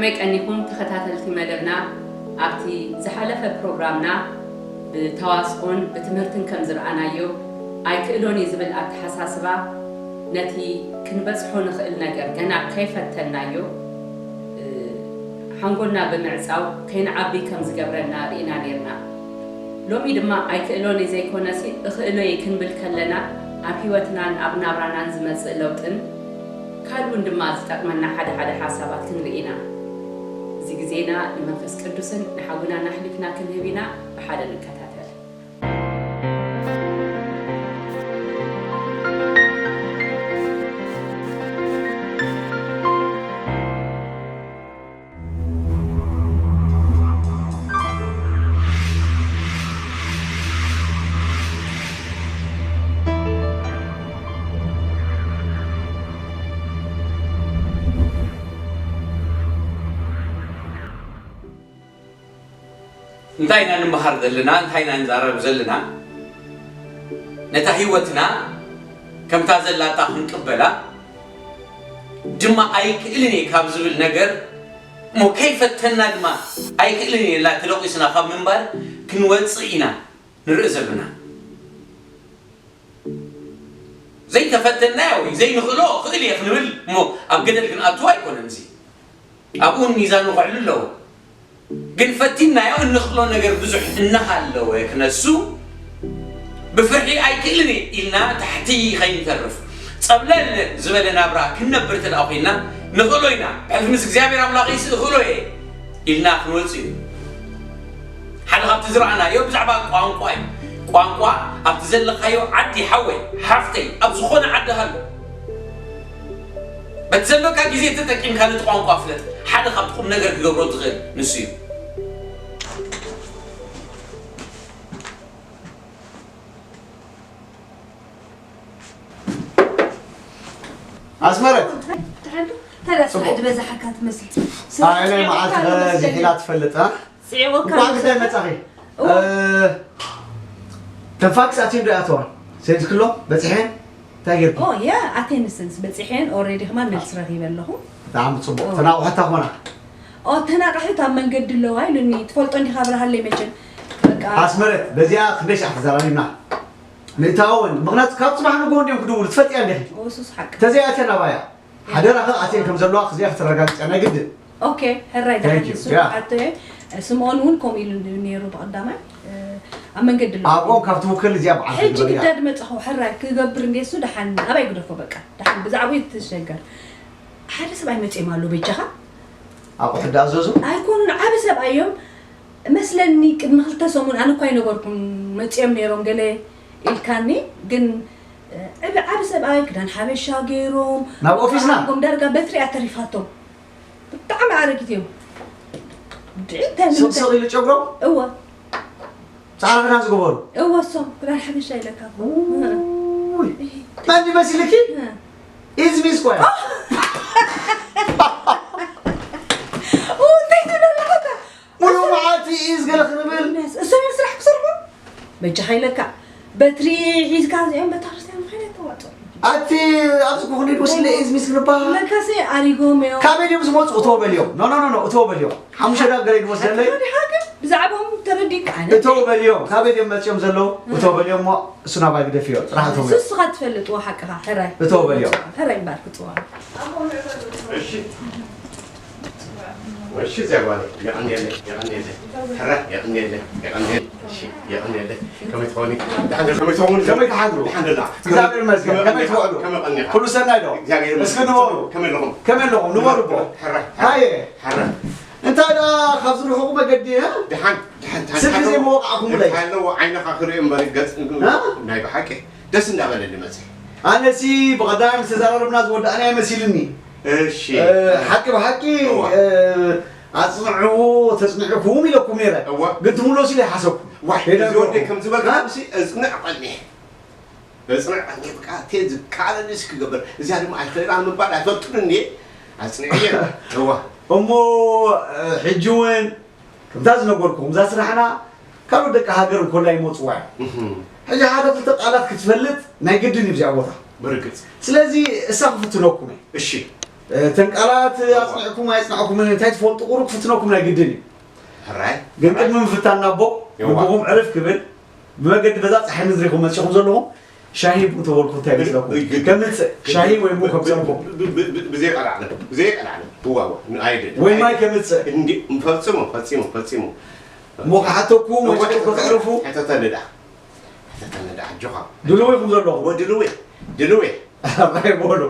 ከመይ ቀኒኹም ተኸታተልቲ መደብና? ኣብቲ ዝሓለፈ ፕሮግራምና ብተዋስኦን ብትምህርትን ከም ዝረኣናዮ፣ ኣይክእሎን እየ ዝብል ኣተሓሳስባ ነቲ ክንበጽሖ ንኽእል ነገር ገና ከይፈተንናዮ፣ እ፣ ሓንጎልና ብምዕጻው ከይንዓቢ ከም ዝገብረና ርኢና ኔርና። ሎሚ ድማ ኣይክእሎን እየ ዘይኮነሲ እኽእሎ እየ ክንብል ከለና ኣብ ህይወትናን ኣብ ናብራናን ዝመጽእ ለውጥን ካልኡን ድማ ዝጠቕመና ሓደ ሓደ ሓሳባት ክንርኢ ኢና። እዚ ግዜና ንመንፈስ ቅዱስን ንሓውናን ኣሕሊፍና ክንህብ ኢና። ብሓደ ንከታተል። እንታይ ኢና ንምሃር ዘለና? እንታይ ኢና ንዛረብ ዘለና? ነታ ህይወትና ከምታ ዘላታ ክንቅበላ ድማ ኣይክእልን እየ ካብ ዝብል ነገር እሞ ከይፈተና ድማ ኣይክእልን እየ ኢልና ተደቂስና ካብ ምንባር ክንወፅእ ኢና ንርኢ ዘለና። ዘይተፈተናዮ ወይ ዘይንኽእሎ ክእል እየ ክንብል እሞ ኣብ ገደል ክንኣትዎ ኣይኮነን። እዚ ኣብኡ ሚዛኑ ክዕሉ ኣለዎ። ግን ፈቲናዮ እንኽእሎ ነገር ብዙሕ እናሃለወ ክነሱ ብፍርሒ ኣይክእልን እየ ኢልና ታሕቲ ከይንተርፍ ጸብለል ዝበለ ናብራ ክንነብር እንተ ደኣ ኮይንና ንኽእሎ ኢና። ብሕልፊ ምስ እግዚኣብሔር ኣምላኸይስ እኽእሎ እየ ኢልና ክንወጽእ እዩ። ሓደ ካብቲ ዝረኣናዮ ብዛዕባ ቋንቋ እዩ። ቋንቋ ኣብቲ ዘለኻዮ ዓዲ ሓወይ ሓፍተይ ኣብ ዝኾነ ዓዲ ሃሉ በቲ ዘሎካ ግዜ ተጠቂምካ ነቲ ቋንቋ ፍለጥ። ሓደ ካብቲ ቁም ነገር ክገብሮ ትኽእል ንሱ እዩ። ኣስመረት ትሓንዱ ታዲያ ስራሕ ዝበዛሓካ ትመስል። ኣይ ናይ መዓልቲ ዝሒላ ትፈልጥ እ? ስዒቦካ እንኳዕ ግዳይ መጻኺ እ፣ ተንፋክስ ኣትዩ ዶ ኣተዋ ሰይድክሎ በጽሐን እንታይ ጌርኩ ኦ ያ ኣቴንስንስ በፂሐን ኦሬዲ ከማን መልስ ረኺበ ኣለኹ። ብጣዕሚ ጽቡቕ ተናቑሐታ ኮና ኦ ተናቃሒት ኣብ መንገዲ ኣለዋ ኢሉኒ ትፈልጦ እንዲኻ ብርሃለይ መቸም በቃ ኣስመረት በዚኣ ክንደይ ሻዕ ተዛራሪብና ምእታውን ምኽንያቱ ካብ ጽባሕ ንግሆ እንዲዮም ክድውሉ ትፈልጥያ እንዲኺ ኦሱስ ሓቂ ተዘይኣትየን ኣባያ ሓደራኸ ኣትየን ከም ዘለዋ ክዚኣ ክተረጋግጽያ ናይ ግድን ኦኬ ሕራይ Thank you. ዳሓንሱ Yeah. ኣቶየ ስምኦን እውን ከምኡ ኢሉ ነይሩ ብቐዳማይ ኣብ መንገዲ ኣሎ ኣብኦም ካብ ትውከል እዚኣ በዓል ሕጂ ትግበርያ ግዳ ድመፅኹ ሕራይ ክገብር እንዴሱ ደሓን ኣባይ ግደፎ በቃ ደሓን ብዛዕባ ትሸገር ሓደ ሰብኣይ መፅኦም ኣሎ በጃኻ ኣቑሑ ዳኣዘዙ ኣይኮኑን ዓብ ሰብኣይ እዮም መስለኒ ቅድሚ ክልተ ሰሙን ኣነ እኳ ኣይነበርኩን መፅኦም ነይሮም ገለ ኢልካኒ ግን ዕብ ዓብ ሰብኣይ ክዳን ሓበሻ ገይሮም ናብ ኦፊስና? ም ዳርጋ በትሪያ ተሪፋቶም ብጣዕሚ ኣረጊት እዮም ድዒት እንታይ ስቕስቕ ኢሉ ጨጉሮም እወ ፃዕዳ ክዳን ዝገበሩ እወ እሶም ክዳን ሓበሻ ኢለካ እኮ ውይ፣ መን ይመስልኪ ኢዝሚስ ኮያ እንታይ ትብለለካ ሙሉ መዓልቲ ኢዝ ገለ ክንብል እሶም እዮም ስራሕ ክሰርሑ በጃኻ ኢለካ በትሪ ሒዝካ እዚኦም ቤተክርስትያን ምኻይድ ኣይተዋፅኦ ኣቲ ኣብዚ ኩኽኒ ድወስለ ኢዝሚስ ክንበሃል ለካሲ ኣሪጎም እዮም ካበይ ድዮም ዝመፁ እተወ በልዮም ኖ ኖ ኖ እተወ በልዮም ሓሙሽተ ዳ ገለ ድወስደለይ ተረዲኻ ግን ብዛዕባኦም ተረዲካ ኣነ እተወ በልዮም ካበይ ድዮም መፅዮም ዘለዉ እተወ በልዮም እሞ እሱ ናባይ ግደፍዮ ጥራሕ እተወ ንስኻ ትፈልጥዎ ሓቅኻ ሕራይ እተወ በልዮም ሕራይ እምበር ክፅዋ እሺ እሺ እዚኣ ጓለይ የቐንየለይ የቐንየለይ ሕራ የቐንየለይ የቐንየለይ እሺ የቐንየለይ ከመይ ትኾኒ ደሓን ከመይ ትኾኒ ከመይ ትሓድሩ? ደሓን ደላ እግዚኣብሔር ይመስገን። ከመይ ትውዕሉ? ከመይ ቀኒኻ ኩሉ ሰናይ ዶ? እግዚኣብሔር እስኪ ይመስገን ንበሩ። ከመይ ኣለኹም ከመይ ኣለኹም? ንበሩ እቦ። ሕራ ሃየ እንታይ ደኣ ካብዚ ርሑቕ መገዲ እ? ደሓን ደሓን ስልኪ ዘይመወቃዕኩምለይ? እንታይ ኣለዎ ዓይንኻ ክርኢ እምበር ገጽ እ? ናይ ብሓቂ ደስ እንዳበለኒ መፅእ ኣነሲ ብቐዳማይ ምስ ተዘራረብና ዝወዳእናዮ መሲልኒ። እሺ እ፣ ሓቂ ብሓቂ እዋ። እ፣ ኣፅንዕዎ ተፅንዕኩም ኢለኩም ነይረ። እዋ። ግን ትምለሱ ኢለ ይሓሰብኩ። ዋይ ሄደ እዚ ወደይ ከም ዝበልካ እ? ምሲ እፅንዕ ቀኒሕ እፅንዕ ቀኒሕ ብቃ እቴ ዝከኣለኒ ሲ ክገብር እዚኣ ድማ ኣይክእላ ምባል ኣይፈልጡን እንዴ ኣፅንዕየ እዋ እሞ እ፣ ሕጂ እውን ከምታ ዝነበርኩ ከምዛ ስራሕና ካልኦት ደቂ ሃገር እንኮላ ይመፅዋ እዮም። ሕጂ ሓደ ክልተ ቃላት ክትፈልጥ ናይ ግድን እዩ እዚኣ ቦታ። ብርግፅ ስለዚ እሳ ክፍትነኩም እየ። እሺ እተን ቃላት ኣጽኒዕኩም ኣየጽናዕኩምን እንታይ ትፈልጡ ቁሩብ ክፍትነኩም ናይ ግድን እዩ። ሕራይ። ግን ቅድሚ ምፍታንና ኣቦ፣ የዋ። ልብኹም ዕርፍ ክብል፣ ብመገዲ በዛ ጸሓይ ምድሪ ኢኹም መጺኹም ዘለኹም፣ ሻሂ ቡን ተበልኩ እንታይ ይመስለኩም? እይ፣ ግድ-፣ ከምጽእ፣ ግድ-፣ ሻሂ ወይ ቡን ብ-፣ ከምጽእልኩም። ብ-፣ ብ-፣ ብ-፣ ብዘይ ቀላዕለ፣ ብዘይ ቀላዕለ። እዋ፣ እዋ፣ ን-፣ ኣይደልን። ወይ ማይ ከምጽእ። እንዲ-፣ ፈጺሙ፣ ፈጺሙ፣ ፈጺሙ። እሞ ክሓተኩም ወይ እዋ፣ ጽሑፍ ከተዕርፉ? ሕተተኒ ደኣ። ሕተተኒ ደኣ፣ ኣጆኻ። ድልው ኢኹም ዘለኹም? እወ፣ ድልው እየ፣ ድልው እየ። ኣባይ በሉ።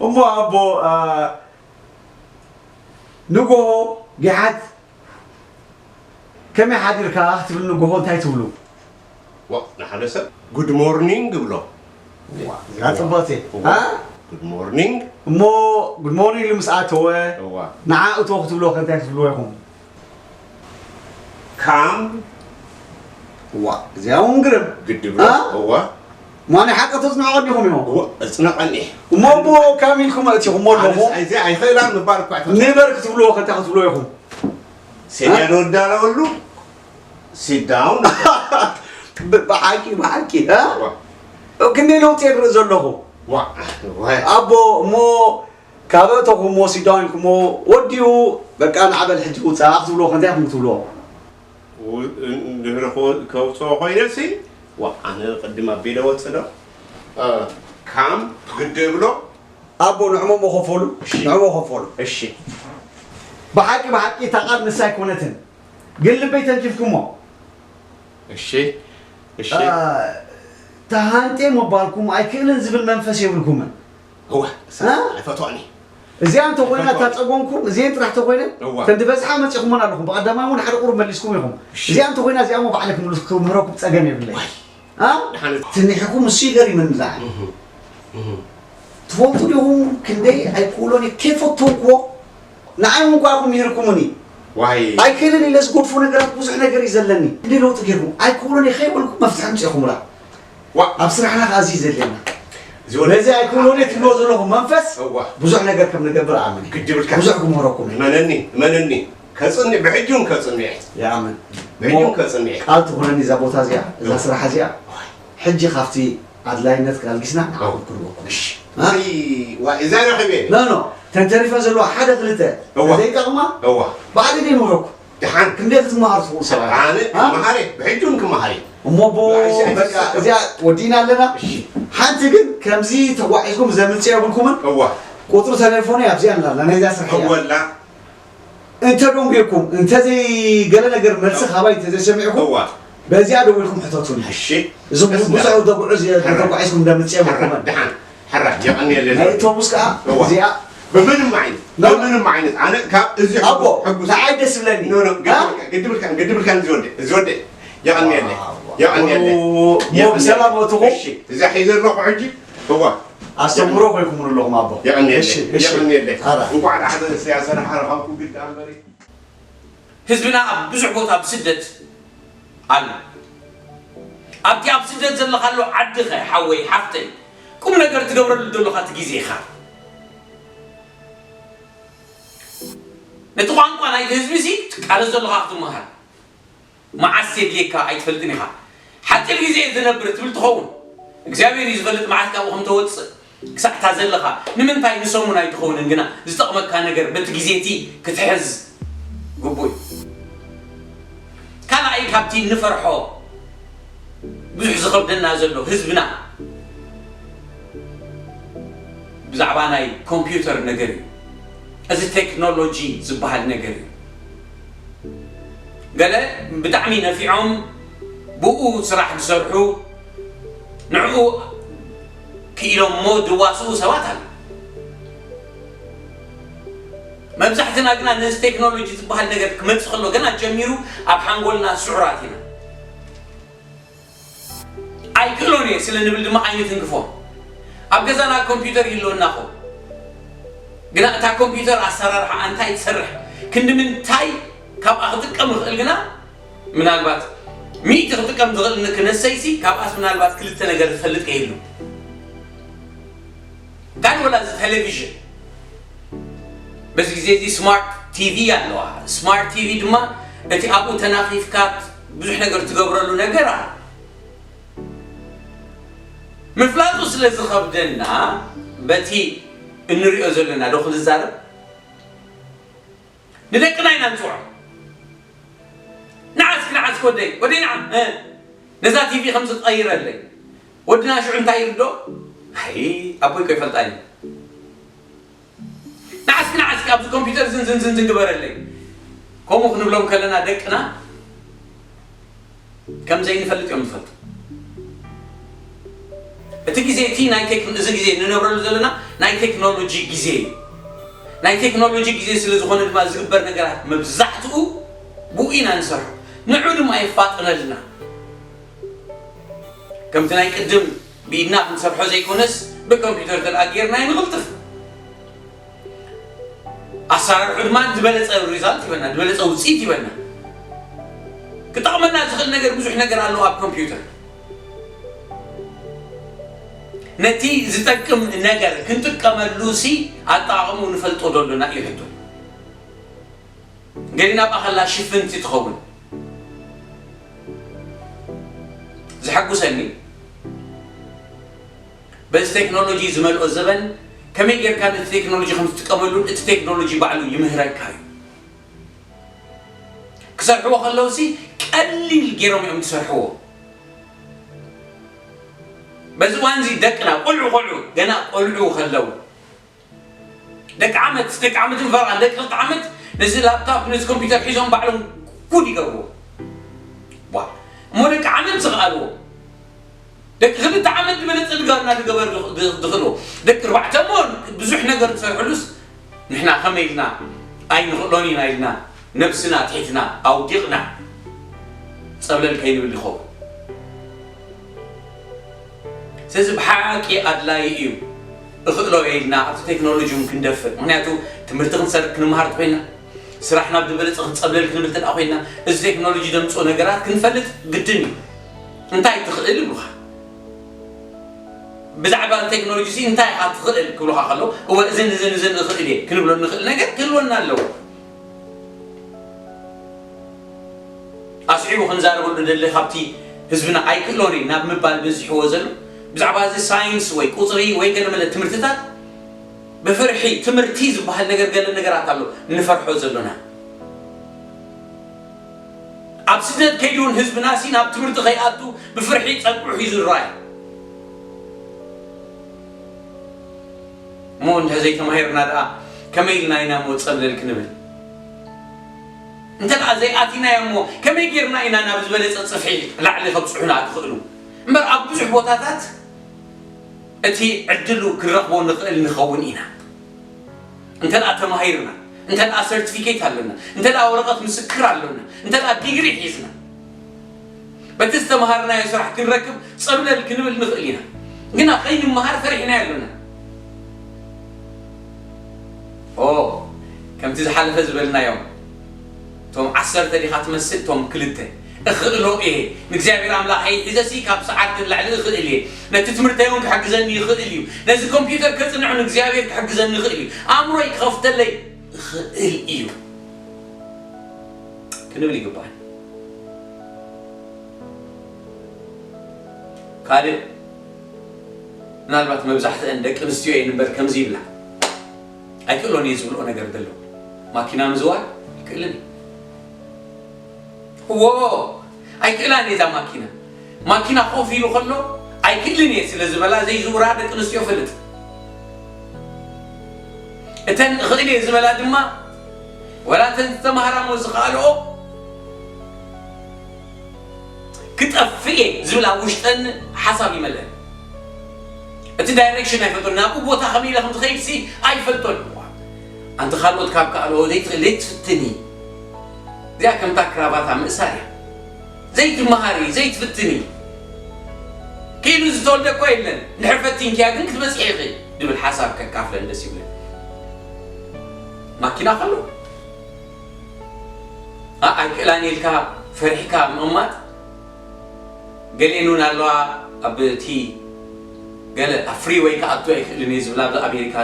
እሞ ኣቦ፣ አ፣ ንጎሆ ጊሓት ከመይ ሓዲርካ ክትብል ንጎሆ እንታይ ትብሉ? ዋ፣ ንሓደ ሰብ ጉድ ሞርኒንግ እብሎ። ዋ፣ እዚኣ ጽብቕቲ። እዋ። አ? ጉድ ሞርኒንግ። እሞ ጉድ ሞርኒንግ ኢሉ ምስ ኣተወ፣ እዋ። ንዓ እቶ ክትብልዎ ከ እንታይ ክትብልዎ ኢኹም? ካም። ዋ፣ እዚኣ እውን ግርም። ግድብ አ? እዋ። ማን ሓቂ ተጽንዖ ቀዲኹም ኢኹም? እዋ፣ እጽነቐኒ። እሞ እሞ ካም ኢልኩም ኣእቲኹሞ ኣለኹም? ኣነስ ኣይዚ ኣይኽእላን ምባል እኳ ኣይፈ-፣ ንበር ክትብልዎ ከ እንታይ ክትብልዎ ኢኹም? ሴድያ አ? ንወዳለወሉ። ሲት ዳውን። ብ-፣ ብሓቂ፣ ብሓቂ፣ እ? ዋ። ክንደይ ለውጢ ይርኢ ዘለኹ። ዋ፣ ዋይ። ኣቦ፣ እሞ ካብ ኣእተኹሞ፣ ሲት ዳውን ኢልኩሞ፣ ወዲኡ፣ በቃ፣ ንዓበል ሕጂ ውጻእ ክትብልዎ፣ ከ እንታይ ኢኹም ክትብልዎ? ው-፣ እንድሕሪ ከው-፣ ከውጽኦ ኮይነሲ፣ ዋ፣ ኣነ ቅድም ኣቢለ ወጽእ ዶ? እ፣ ካም ግዲ እብሎ። ኣቦ፣ ንዕሞ መኸፈሉ፣ እሺ። ንዕሞ መኸፈሉ። እሺ። ብሓቂ፣ ብሓቂ፣ እታ ቃል ንሳ ኣይኮነትን። ግን ልበይ ተንኪፍኩሞ። እሺ፣ እሺ። አ፣ ተሃንጤ ምባልኩም ኣይክእልን ዝብል መንፈስ የብልኩምን። እወ፣ አ? ኣይፈትዋኒ። እዚኣ እንተኾይና ኣይፈትዋኒ። እታ ጸገምኩም፣ እዚአን ጥራሕ ተኾይነን፣ እወ። ተን ዝበዝሓ መጺኹመን ኣለኹም። ብቐዳማይ እውን ሓደ ቁሩብ መሊስኩም ኢኹም። እሺ። እዚኣ እንተኾይና፣ እዚኣ እሞ ባዕለይ ክምልስ-፣ ክምህረኩም ጸገም የብለይ። ዋይ። አ? ደሓን። ትንሒኹም እሱ ይገሪመኒ ዝለዓለ። እህ፣ እህ። ትፈልጡ ዲኹም ክንደይ ኣይክእሎን እየ፣ ከይፈተንክዎ ንዓይ እውን እኳ ኢኹም ምሂርኩምኒ። ዋይ። ኣይክእልን ኢለ ዝገድፎ ነገራት ብዙሕ ነገር እዩ ዘለኒ። ክንደይ ለውጢ ጌርኩም። ኣይክእሎን እየ ከይበልኩም መፍትሒ ኣምጺእኹምላ። ዋ። ኣብ ስራሕና ከኣ እዚ እዩ ዘድልየና። እዚ ወዲ ነዚ ኣይክእሎን እየ ትብልዎ ዘለኹም መንፈስ እዋ። ብዙሕ ነገር ከም ንገብር ኣምን እየ። ግድብልካ። ብዙሕ ክምህረኩም እየ። እመነኒ፣ እመነኒ። ከጽንዕ፣ ብሕጂ እውን ከጽንዕ እየ። ይኣምን። ብሕጂ እውን ከጽንዕ እየ። ቃል ትኹነኒ እዛ ቦታ እዚኣ፣ እዛ እዋ። ስራሕ እዚኣ። ዋይ። ሕጂ ካብቲ ኣድላይነት ካልጊስና ንዓኹም ክንረክቦ። እሺ። እ? እይ፣ ዋ፣ እዛ ረኺበ። ኖ፣ ኖ፣ ተን ተሪፈን ዘለዋ ሓደ ክልተ እዋ። ዘይጠቕማ እዋ። ባዕለይ ይምህረኩም። ደሓን። ክንደይ ክትመሃሩ ትኽእሉ ሰባት። ኣነ እ? ክመሃር እየ፣ ብሕጂ እውን ክመሃር እየ። እሞ ቦ፣ ብኣይ ሰዓት በቃ፣ ይስዕብ። እዚኣ ወዲእና ኣለና። እሺ። ሓንቲ ግን ከምዚ ተጓዒዝኩም ዘምጽእ የብልኩምን። እዋ። ቁጽሪ ተሌፎነይ ኣብዚኣ ኣላ፣ ናይዛ ስራሕ እያ። እወላ። እንተ ደንጒየኩም፣ እንተ ዘይ ገለ ነገር መልሲ ካባይ እንተ ዘይሰሚዕኩም፣ እዋ። በዚኣ ደዊልኩም ሕተቱኒ። እሺ። እዞም እስና። ብዙሕ ተጉዕዝ-፣ ሕራ። ተጓዒዝኩም ደምጽ ሕራ፣ የብልኩምን። ደሓን። ሕራ፣ የቐንየለይ። ናይ እቶምስ ከኣ እዋ። እዚኣ ብምንም ዓይነት፣ ኖ። ብምንም ዓይነት፣ ኣነ ካብ እዚ ኣቦ፣ ሕጉስ፣ ንዓይ ደስ ይብለኒ። ኖ፣ ኖ፣ እ? ግድብልካ፣ ግድብልካ፣ ግድብልካ እዚ ወደ፣ እዚ ወደ። የቐንየለይ። ዋው። የቐንየለይ። ሞ-፣ ሞ-፣ የቐንየለይ። ብሰላም ኣእትኹም። እሺ፣ እዛ ሒዘ ኣለኹ ሕጂ። እዋ። ኣስተምህሮ ኮይንኩምሉ ኣለኹም ኣቦ። የቐንየለይ። እሺ፣ እሺ። የቐንየለይ። ኣራ። እንኳዕ ደሓን ሰያ ሰላም ሓረኻብኩም ግዳ እምበሪ። ህዝብና ኣብ ብዙሕ ቦታ ብስደት ኣሎ። ኣብቲ ኣብ ስደት ዘለኻሉ ዓድኸ ሓወይ ሓፍተይ ቁም ነገር ትገብረሉ ዘለኻ እቲ ግዜኻ ነቲ ቋንቋ ናይቲ ህዝቢ ሲ ትቃለስ ዘለኻ ክትመሃር መዓስ የድልየካ ኣይትፈልጥን ኢኻ። ሓፂር ግዜ እየ ዝነብር ትብል ትኸውን። እግዚኣብሔር እዩ ዝፈልጥ መዓስ ካብኡ ከም ተወፅእ። ክሳዕ እታ ዘለኻ ንምንታይ ንሰሙን ኣይትኸውንን ግና ዝጠቕመካ ነገር በቲ ግዜ እቲ ክትሕዝ ግቡእ እዩ። ካልኣይ ካብቲ ንፈርሖ ብዙሕ ዝኸብደና ዘሎ ህዝብና ብዛዕባ ናይ ኮምፒውተር ነገር እዩ። እዚ ቴክኖሎጂ ዝበሃል ነገር እዩ። ገለ ብጣዕሚ ነፊዖም ብኡ ስራሕ ዝሰርሑ ንዕኡ ክኢሎሞ ዝዋስኡ ሰባት ኣለ። መብዛሕትና ግና ነዚ ቴክኖሎጂ ዝበሃል ነገር ክመፅእ ከሎ ገና ጀሚሩ ኣብ ሓንጎልና ስዑራት ኢና። ኣይክእሎን እየ ስለ ንብል ድማ ኣይንትንክፎ። ኣብ ገዛና ኮምፒውተር ይህልወና ኾ ግና እታ ኮምፒውተር ኣሰራርሓ እንታይ ትሰርሕ ክንዲ ምንታይ ካብኣ ክጥቀም ይኽእል ግና ምናልባት ሚእቲ ክጥቀም ዝኽእል ንክነሰይሲ ካብኣስ ምናልባት ክልተ ነገር ዝፈልጥ ከይህሉ። እንታይ ወላ እዚ ቴሌቪዥን በዚ ግዜ እዚ ስማርት ቲቪ ኣለዋ። ስማርት ቲቪ ድማ እቲ ኣብኡ ተናኺፍካ ብዙሕ ነገር ትገብረሉ ነገር ኣሎ። ምፍላጡ ስለ ዝኸብደና በቲ እንሪኦ ዘለና ዶ ክንዛረብ? ንደቅና ኢና ንፅውዖ። ንዓስኪ ንዓስኪ ወደይ ወደይ ንዓ ነዛ ቲቪ ከም ዝቐይረለይ ወድና ሽዑ እንታይ ይርዶ? ኣይ ኣቦይ ኮ ይፈልጣ እዩ። ንዓስኪ ንዓስኪ ኣብዚ ኮምፒውተር ዝንዝንዝንዝን ግበረለይ። ከምኡ ክንብሎም ከለና ደቅና ከም ዘይንፈልጥ እዮም ዝፈልጡ። እቲ ግዜ እቲ ናይ ቴክ እዚ ግዜ ንነብረሉ ዘለና ናይ ቴክኖሎጂ ግዜ እዩ። ናይ ቴክኖሎጂ ግዜ ስለ ዝኾነ ድማ ዝግበር ነገራት መብዛሕትኡ ብኡ ኢና ንሰርሖ። ንዑ ድማ የፋጥነልና። ከምቲ ናይ ቅድም ብኢድና ክንሰርሖ ዘይኮነስ ብኮምፒውተር ተደኣ ጌርና ንቕልጥፍ። ኣሰራርሑ ድማ ዝበለፀ ሪዛልት ይበና፣ ዝበለፀ ውፅኢት ይበና። ክጠቕመና ዝኽእል ነገር ብዙሕ ነገር ኣለዎ ኣብ ኮምፒውተር። ነቲ ዝጠቅም ነገር ክንጥቀመሉ ሲ ኣጠቓቕሙ ንፈልጦ ዶ ኣለና እዩ ሕቶ። ገሊና ብኣኸላ ሽፍንቲ ትኸውን። ዘሐጉሰኒ በዚ ቴክኖሎጂ ዝመልኦ ዘበን ከመይ ጌርካ ነቲ ቴክኖሎጂ ከም ትጥቀመሉን እቲ ቴክኖሎጂ ባዕሉ ይምህረካ እዩ። ክሰርሕዎ ከለውሲ ቀሊል ገይሮም እዮም ዝሰርሕዎ። በዚ እዋንዚ ደቅና ቆልዑ ቆልዑ ገና ቆልዑ ከለው ደቂ ዓመት ደቂ ዓመት ንፈራ ደቂ ክልተ ዓመት ነዚ ላፕታፕ ነዚ ኮምፒውተር ሒዞም ባዕሎም ጉድ ይገብሩ። ዋ እሞ ደቂ ዓመት ዝኽኣልዎ ደቂ ክልተ ዓመት ዝበለፀ ድጋና ድገበር ድኽእልዎ ደቂ ኣርባዕተ እሞ ብዙሕ ነገር ዝሰርሕሉስ ንሕና ከመይ ኢልና ኣይንኽእሎን ኢና ኢልና ነብስና ኣትሒትና ኣውዲቕና ጸብለል ከይንብል ይኸውን። ስለዚ ብሓቂ ኣድላዪ እዩ እኽእሎ እየ ኢልና ኣብቲ ቴክኖሎጂ እውን ክንደፍር። ምኽንያቱ ትምህርቲ ክንሰርቅ ክንመሃር እንተኾይና፣ ስራሕ ናብ ዝበለጸ ክንጸብለል ክንብል እንተ ደኣ ኮይና፣ እዚ ቴክኖሎጂ ዘምጽኦ ነገራት ክንፈልጥ ግድን እዩ። እንታይ ትኽእል ይብሉኻ። ብዛዕባ ቴክኖሎጂ ሲ እንታይ ኢኻ ትኽእል ክብሉኻ ከለዉ፣ እወ እዝን እዝን እዝን እኽእል እየ ክንብሎ እንኽእል ነገር ክህልወና ኣለዎ። ኣስዒቡ ክንዛረበሉ ደሊ ካብቲ ህዝብና ኣይክእሎን እዩ ናብ ምባል በዚሕዎ ዘሎ ብዛዕባ እዚ ሳይንስ ወይ ቁፅሪ ወይ ገለ መለ ትምህርትታት ብፍርሒ ትምህርቲ ዝበሃል ነገር ገለ ነገራት ኣሎ ንፈርሖ ዘሎና ኣብ ስደት ከይዱ እውን ህዝብና ሲ ናብ ትምህርቲ ከይኣቱ ብፍርሒ ፀግዑ ሒዙ ይረኣይ እሞ እንተ ዘይተማሂርና ደኣ ከመይ ኢልና ኢና ሞ ጸብለል ክንብል እንተ ደኣ ዘይኣቲናዮ እሞ ከመይ ጌርና ኢና ናብ ዝበለጸ ጽፍሒ ላዕሊ ከብጽሑና ትኽእሉ እምበር ኣብ ብዙሕ ቦታታት እቲ ዕድሉ ክንረኽቦ ንኽእል ንኸውን ኢና እንተ ደኣ ተማሂርና እንተ ደኣ ሰርቲፊኬት ኣለና እንተ ደኣ ወረቐት ምስክር ኣለና እንተ ደኣ ዲግሪ ሒዝና በቲ ዝተምሃርናዮ ስራሕ ክንረክብ ጸብለል ክንብል ንኽእል ኢና ግና ከይንምሃር ፈሪሕና ኣለና ኦ ከምቲ ዝሓለፈ ዝበልናዮም እቶም ዓሰርተ ዲኻ ትመስል እቶም ክልተ እኽእሎ እየ ንእግዚኣብሔር ኣምላኸይ ሒዘሲ ካብ ሰዓት ንላዕሊ እኽእል እየ ነቲ ትምህርተይ እውን ክሕግዘኒ ይኽእል እዩ ነዚ ኮምፒውተር ከፅንዑ ንእግዚኣብሔር ክሕግዘኒ ይኽእል እዩ ኣእምሮይ ክኸፍተለይ እኽእል እዩ ክንብል ይግባእ ካልእ ምናልባት መብዛሕትአን ደቂ ኣንስትዮ እየን እምበር ከምዚ ይብላ ኣይክእሎን እየ ዝብልኦ ነገር ዘሎ ማኪና ምዝዋር ይክእልን እዎ ኣይክእላን እየ እዛ ማኪና ማኪና ኮፍ ኢሉ ከሎ ኣይክእልን እየ ስለ ዝበላ ዘይዝውራ ደቂ ኣንስትዮ ፈልጥ እተን እኽእል እየ ዝበላ ድማ ወላ እተን ዝተማሃራ እሞ ዝኸኣልኦ ክጠፍእ እየ ዝብል ኣብ ውሽጠን ሓሳብ ይመልአ እቲ ዳይሬክሽን ኣይፈልጦን ናብኡ ቦታ ከመይ ኢለ ከም ዝኸይድ ሲ ኣይፈልጦን ኣንቲ ካልኦት ካብ ከኣልኦ ዘይትኽእል ዘይትፍትኒ እዚኣ ከምታ ክራባታ ምእሳር እያ ዘይትመሃሪ ዘይትፍትኒ ክኢሉ ዝተወልደ እኮ የለን ንድሕር ፈቲንኪያ ግን ክትበፅሒ ኢኺ ዝብል ሓሳብ ከካፍለን ደስ ይብለኒ ማኪና ከሎ ኣይክእላን ኢልካ ፈሪሕካ ምቕማጥ ገሊአን እውን ኣለዋ ኣብ እቲ ገለ ኣብ ፍሪወይ ክኣቱ ኣይክእልን እየ ዝብል ኣብዚ ኣሜሪካ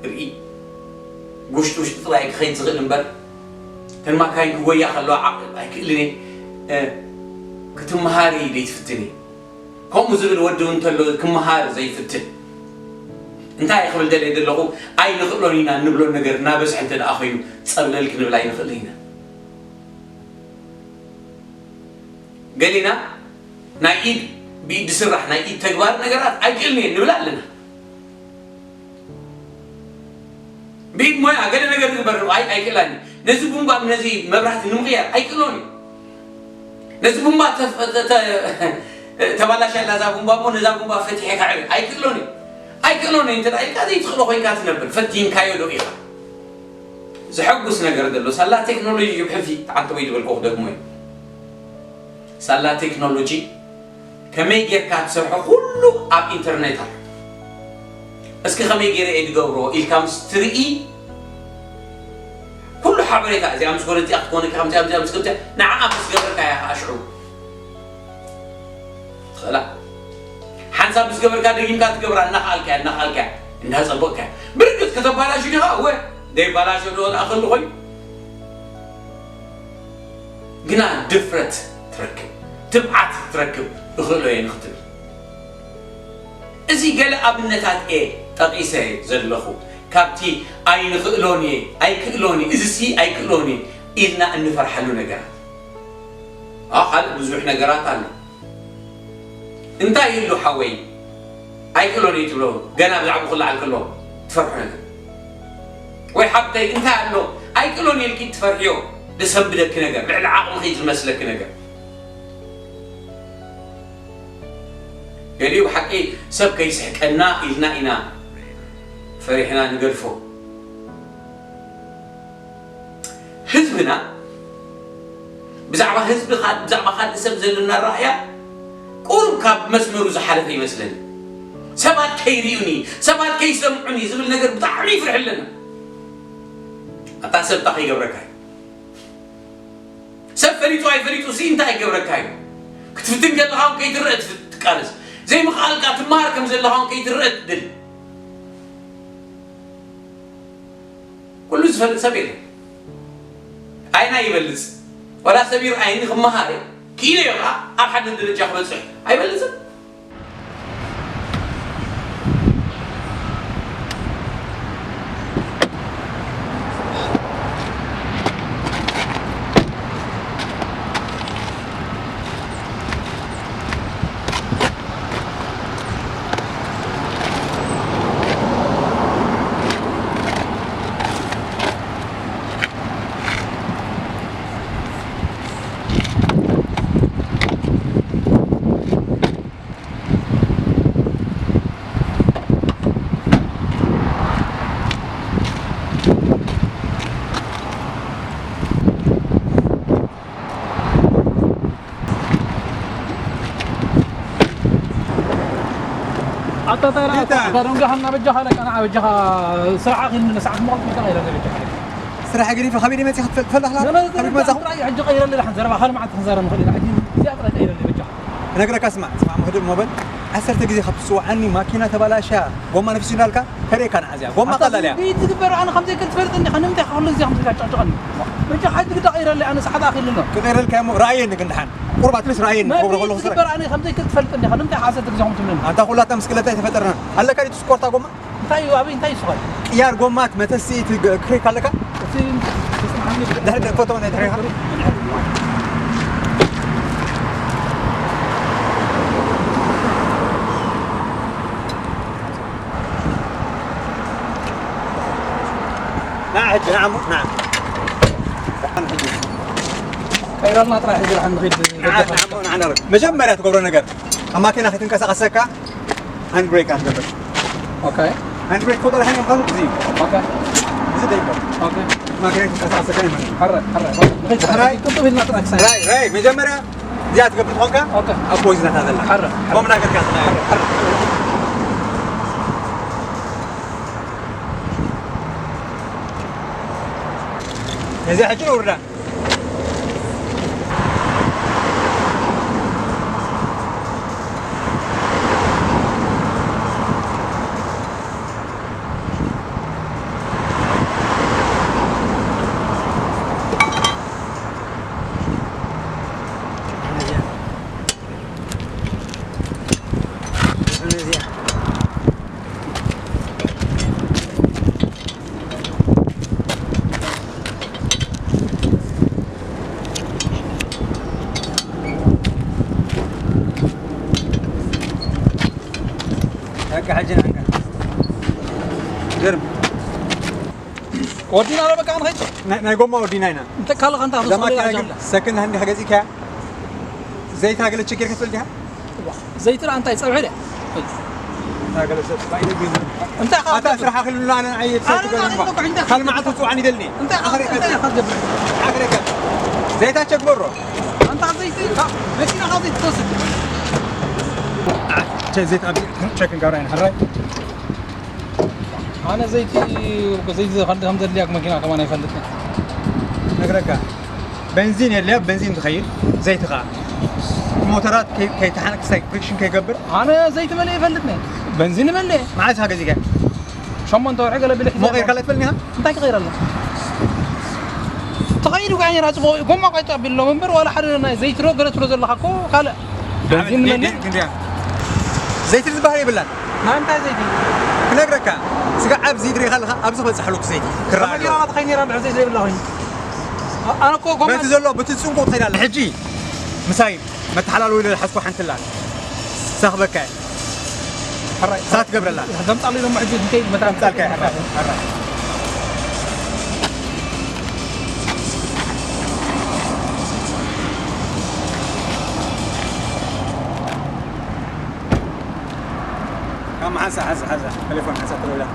ርኢ ውሽጢ ውሽጢ ጥራይ ክኸይድ ዝኽእል እምበር ተን ማካይን ክጎያ ከለዋ ዓቕል ኣይክእልን እየ ክትመሃሪ ዘይትፍትን እየ ከምኡ ዝብል ወዲ እውን እንተሎ ክመሃር ዘይፍትን እንታይ ክብል ደልየ ዘለኹ? ኣይንኽእሎን ኢና እንብሎ ነገር እናበዝሐ እንተ ደኣ ኮይኑ፣ ጸብለል ክንብል ኣይንኽእልን ኢና። ገሊና ናይ ኢድ፣ ብኢድ ዝስራሕ ናይ ኢድ ተግባር ነገራት ኣይክእልን እየ ንብል ኣለና። ብኢድ ሞያ ገለ ነገር ዝግበር ኣይ ኣይክእላን እዩ። ነዚ ቡምባ ነዚ መብራህቲ ንምቕያር ኣይክእሎን እዩ። ነዚ ቡምባ ተፍ- ተ- ተ- ተባላሻ ኣላ እዛ ቡምባ እሞ ነዛ ቡምባ ፈቲሐ ካዕሪ ኣይክእሎን እዩ። ኣይክእሎን እዩ እንተ ኢልካ ዘይትኽእሎ ኮይንካ ትነብር፣ ፈቲንካዮ ዶ ኢኻ? ዘሐጉስ ነገር ዘሎ ሳላ ቴክኖሎጂ ይብሕፊ ተዓንተወይ ዝበልኩ ክደግሞ እዩ። ሳላ ቴክኖሎጂ ከመይ ጌርካ ትሰርሖ ኩሉ ኣብ ኢንተርኔት ኣሎ። እስኪ ከመይ ገይረ እየ ዝገብሮ ኢልካ ምስ ትርኢ፣ ኩሉ ሓበሬታ እዚኣ ምስ ኮነ እዚኣ ክትኮን እያ፣ ከምዚኣ፣ ከምዚኣ ምስ ከምዚኣ፣ ንዓኣ ምስ ገበርካ እያ ከዓ ሽዑ ትኽእላ። ሓንሳብ ምስ ገበርካ ደጊምካ ትገብራ፣ እናኸኣልካ እያ፣ እናኸኣልካ እያ፣ እናጸበቕካ እያ። ብርግጽ ከተባላሹ ዲኻ? እወ፣ ዘይባላሾ ዶ ዝኣኸሉ ኮይኑ? ግና ድፍረት ትረክብ፣ ትብዓት ትረክብ፣ እኽእሎ እየ ንኽትብል። እዚ ገለ ኣብነታት እየ ጠቒሰ ዘለኹ፣ ካብቲ ኣይንኽእሎን እየ፣ ኣይክእሎን እየ፣ እዚሲ ኣይክእሎን እየ ኢልና እንፈርሓሉ ነገራት። ኣዎ፣ ካልእ ብዙሕ ነገራት ኣሎ። እንታይ ይህሉ ሓወይ? ኣይክእሎን እየ ትብሎ፣ ገና ብዛዕባኡ ክለዓል ከሎ ትፈርሖ ነገር። ወይ ሓብተይ እንታይ ኣሎ? ኣይክእሎን እየ ኢልኪ ትፈርሕዮ፣ ዘሰንብደኪ ነገር፣ ልዕሊ ዓቕምኺ ዝመስለኪ ነገር። ገሊኡ ብሓቂ ሰብ ከይስሕቀና ኢልና ኢና ፈሪሕና ንገድፎ። ህዝብና ብዛዕባ ህዝቢ ካ- ብዛዕባ ካልእ ሰብ ዘለና ራእያ ቁሩብ ካብ መስመሩ ዝሓለፈ ይመስለኒ። ሰባት ከይርእዩኒ፣ ሰባት ከይሰምዑኒ ዝብል ነገር ብጣዕሚ ይፍርሕ ኣለና። ኣታ ሰብ እንታይ ከይገብረካ እዩ? ሰብ ፈሊጡ ኣይፈሊጡ ሲ እንታይ ይገብረካ እዩ? ክትፍትን ከለኻ እውን ከይትረአ ትፍ- ትቃለስ፣ ዘይምኽኣልካ ትመሃር ከም ዘለኻ እውን ከይትረአ ትደሊ። ኩሉ ዝፈልጥ ሰብ የለን። ኣይና ይበልጽ፣ ወላ ሰብ ይርኣየኒ ክመሃር እየ፣ ክኢለ እየ ከዓ ኣብ ሓደ ደረጃ ክበጽሕ ኣይበልጽን። ኣታ እንታይ ደኣ ጌታ። ኣታ ደንጋኻ እናበጃኻ ለካ ንዓ በጃኻ ስራሓ ግን ንስዓት መቕልጥ ጌታ ኢለ በጃኻ ለካ። ስራሕ ገዲፈ ካበይ መጺእ ክትፈ- ትፈልጥ ኣለኻ? ገለ ካበይ ገለ መጻኹ? ጥራይ ሕጂ ቀይረለይ ደሓን ዘረባ ካልእ መዓልቲ ክንዛረብ ንኽእል ኢና። ሕጂ እዚኣ ጥራይ ቀይረለይ በጃኻ። ክነግረካ ስማዕ፣ ስማዕ፣ መኽድ ሞበል ዓሰርተ ግዜ ካብ ትጽውዓኒ ማኪና ተባላሽያ፣ ጎማ ነፊሱ እንዳልካ ከርእየካ ንዓ እዚኣ። ጎማ ኣታ ቀላል እያ። እዚ ዝግበር ኣነ ከምዘይ ከ ትፈልጥ እንዲኻ፣ ንምንታይ ኢኻ ኩሉ ግዜ ከምዚ ኢልካ ትጨቅጭቀኒ? በጃኻ ሕጂ ግዳ ቀይረለይ፣ ኣነ ሰዓት ኣኺሉ ኣሎ። ክቐይረልካ እሞ ረኣየኒ ግን ደሓን። ቁሩብ ኣትሊስት ረኣየኒ፣ ትገብሮ ከለኹ ስራሕ። ዝግበር ኣነ ከምዘይ ከ ትፈልጥ እንዲኻ፣ ንምንታይ ኢኻ ዓሰርተ ግዜ ከምኡ ትብለኒ? ኣንታ ኩላታ ምስ ክለታ ኣይተፈጠርናን። ኣለካ ድዩ ትስፖርታ ጎማ? እንታይ እዩ? ኣበይ እንታይ እዩ ስኻ? ቅያር ጎማት፣ መተሲ፣ እቲ ግ-፣ ክሬክ ኣለካ? እቲ ድሕሪ ፎቶ ናይ ድሕሪኻ? ና ሕጂ፣ ና እሞ፣ ና። ቀይረልና ጥራይ ሕጂ ደሓን ንኸይድ። ና፣ ና እሞ፣ ና፣ ና። መጀመርያ ትገብሮ ነገር፣ ኣብ ማኪና ከይትንቀሳቐሰካ፣ ሃንድ ብሬክ ኣትገብር። ኦኬ። ሃንድ ብሬክ ትፈልጦ ዲኻ? እዚ እዩ። ኦኬ። እዚ ደይኮን። ኦኬ። ማኪና ይንቀሳቐስ ከነ ማለት እዩ። ሕራይ፣ ሕራይ። ሕራይ። ቅልጥፍ ኢልና ጥራይ ክሳይ። ራይ፣ ራይ። መጀመርያ እዚኣ ትገብር ትኾንካ? ኦኬ። ኣብ ፖዚሽን እታ ዘላ። ሕራይ፣ ሕራይ። ከምና ጌርካ ትራይ። ሕራይ፣ ሕራይ። እዚ ሕጂ ንውርዳ። ሕጂ ንዓንካ። ገርም። ወዲና ዶ በቃ ንኸይድ? ናይ፣ ናይ ጎማ ወዲና ኢና። እንተ ካልእ ከንታ እዛ ክትወስዶ ማኪና ኢላ ግን ኣላ። ሰክንድ ሃንድ ከገዚእካያ? ዘይታ ገለ ችግር ክትብል ዲኻ? እዋ፣ ዘይቲ ደኣ እንታይ ጸብሒ ድያ? እንታይ ገለ ሰብ ባይደ ግን። እንታይ ካብ ኣታ ትብል? ስራሕ ክልሉ ኣነ ኣየ ኣነ ትሰክር ኣነ እምባ። ኣነ እኮ እንታይ ካልእ መዓልቲ ጽዋዕን ይደልኒ። እንታይ ካብ ኣኽሬካ እንታይ ካብ ትብል? ኣኽሬካ። ዘይታ ቸክ በሮ። ኣንታ ዘይቲ ካብ መኪና ካብ ዘይቲ ትወስድ። ቸ-፣ ዘይታ ኣብዚ ቸክ ንገብራ ኢና። ሕራይ። ኣነ ዘይቲ፣ ዘይቲ ከም፣ ከም ዘድልያክ መኪና ከማን ኣይፈልጥን። ነግረካ። በንዚን የድልያ፣ በንዚን ትኸይድ፣ ዘይቲ ኸኣ። ሞተራት ከይ-፣ ከይተሓነቅ፣ ክሳይ ፍሪክሽን ከይገብር። ኣነ ዘይቲ መሊአ ይፈልጥኒ። በንዚን መሊአ። መዓስ ኢኻ ገዚእካ? ሸሞንተ ወርሒ ገለ ቢለ ሒዘ እሞ ኣለኹ። ቀይርካ ለትፈልኒ ኢኻ? እንታይ ክቐይር ኣለኹ? ተቐይሩ ከዓ ነይራ፣ ጽቡቕ እዩ። ጎማ እኳ ይጠቢሉ እምበር፣ ዋላ ሓደ ናይ ዘይቲ ዶ ገለ ትብሎ ዘለኻ እኮ ካልእ። በንዚን ዓመት መሊእ? ግን፣ ግን፣ ግን፣ ዘይቲ ዝበሃል የብላን። ናይ እንታይ ዘይቲ? ክነግረካ፣ ስጋዕ ኣብዚ ትርኢ ከለኻ፣ ኣብዚ ክበጽሓሉ ዘይቲ ክረኣ ኣለዎ። ከመይ ጌራ ትኸይድ ነይራ፣ እንድሕር ዘይቲ ዘይብላ ኮይኑ? ኣ-፣ ኣነ እኮ ጎማ በቲ ዘሎ፣ በቲ ጽንቁ ትኸይድ ኣላ። ሕጂ ምሳይ መተሓላልዊ ኢለ ዝሓዝኩ ሓንቲ ኣላ። ሳኽበካ እየ። ሕራይ። ሳት ገብረላ። ከምጻሉ ኢሎም ሕጂ እንከይድ መታ ከምጻልካ እየ፣ ሕራይ፣ ሕራይ። ካም ሓንሳ፣ ሓንሳ፣ ሓንሳ። ቴሌፎን ሓንሳ ትረውያ።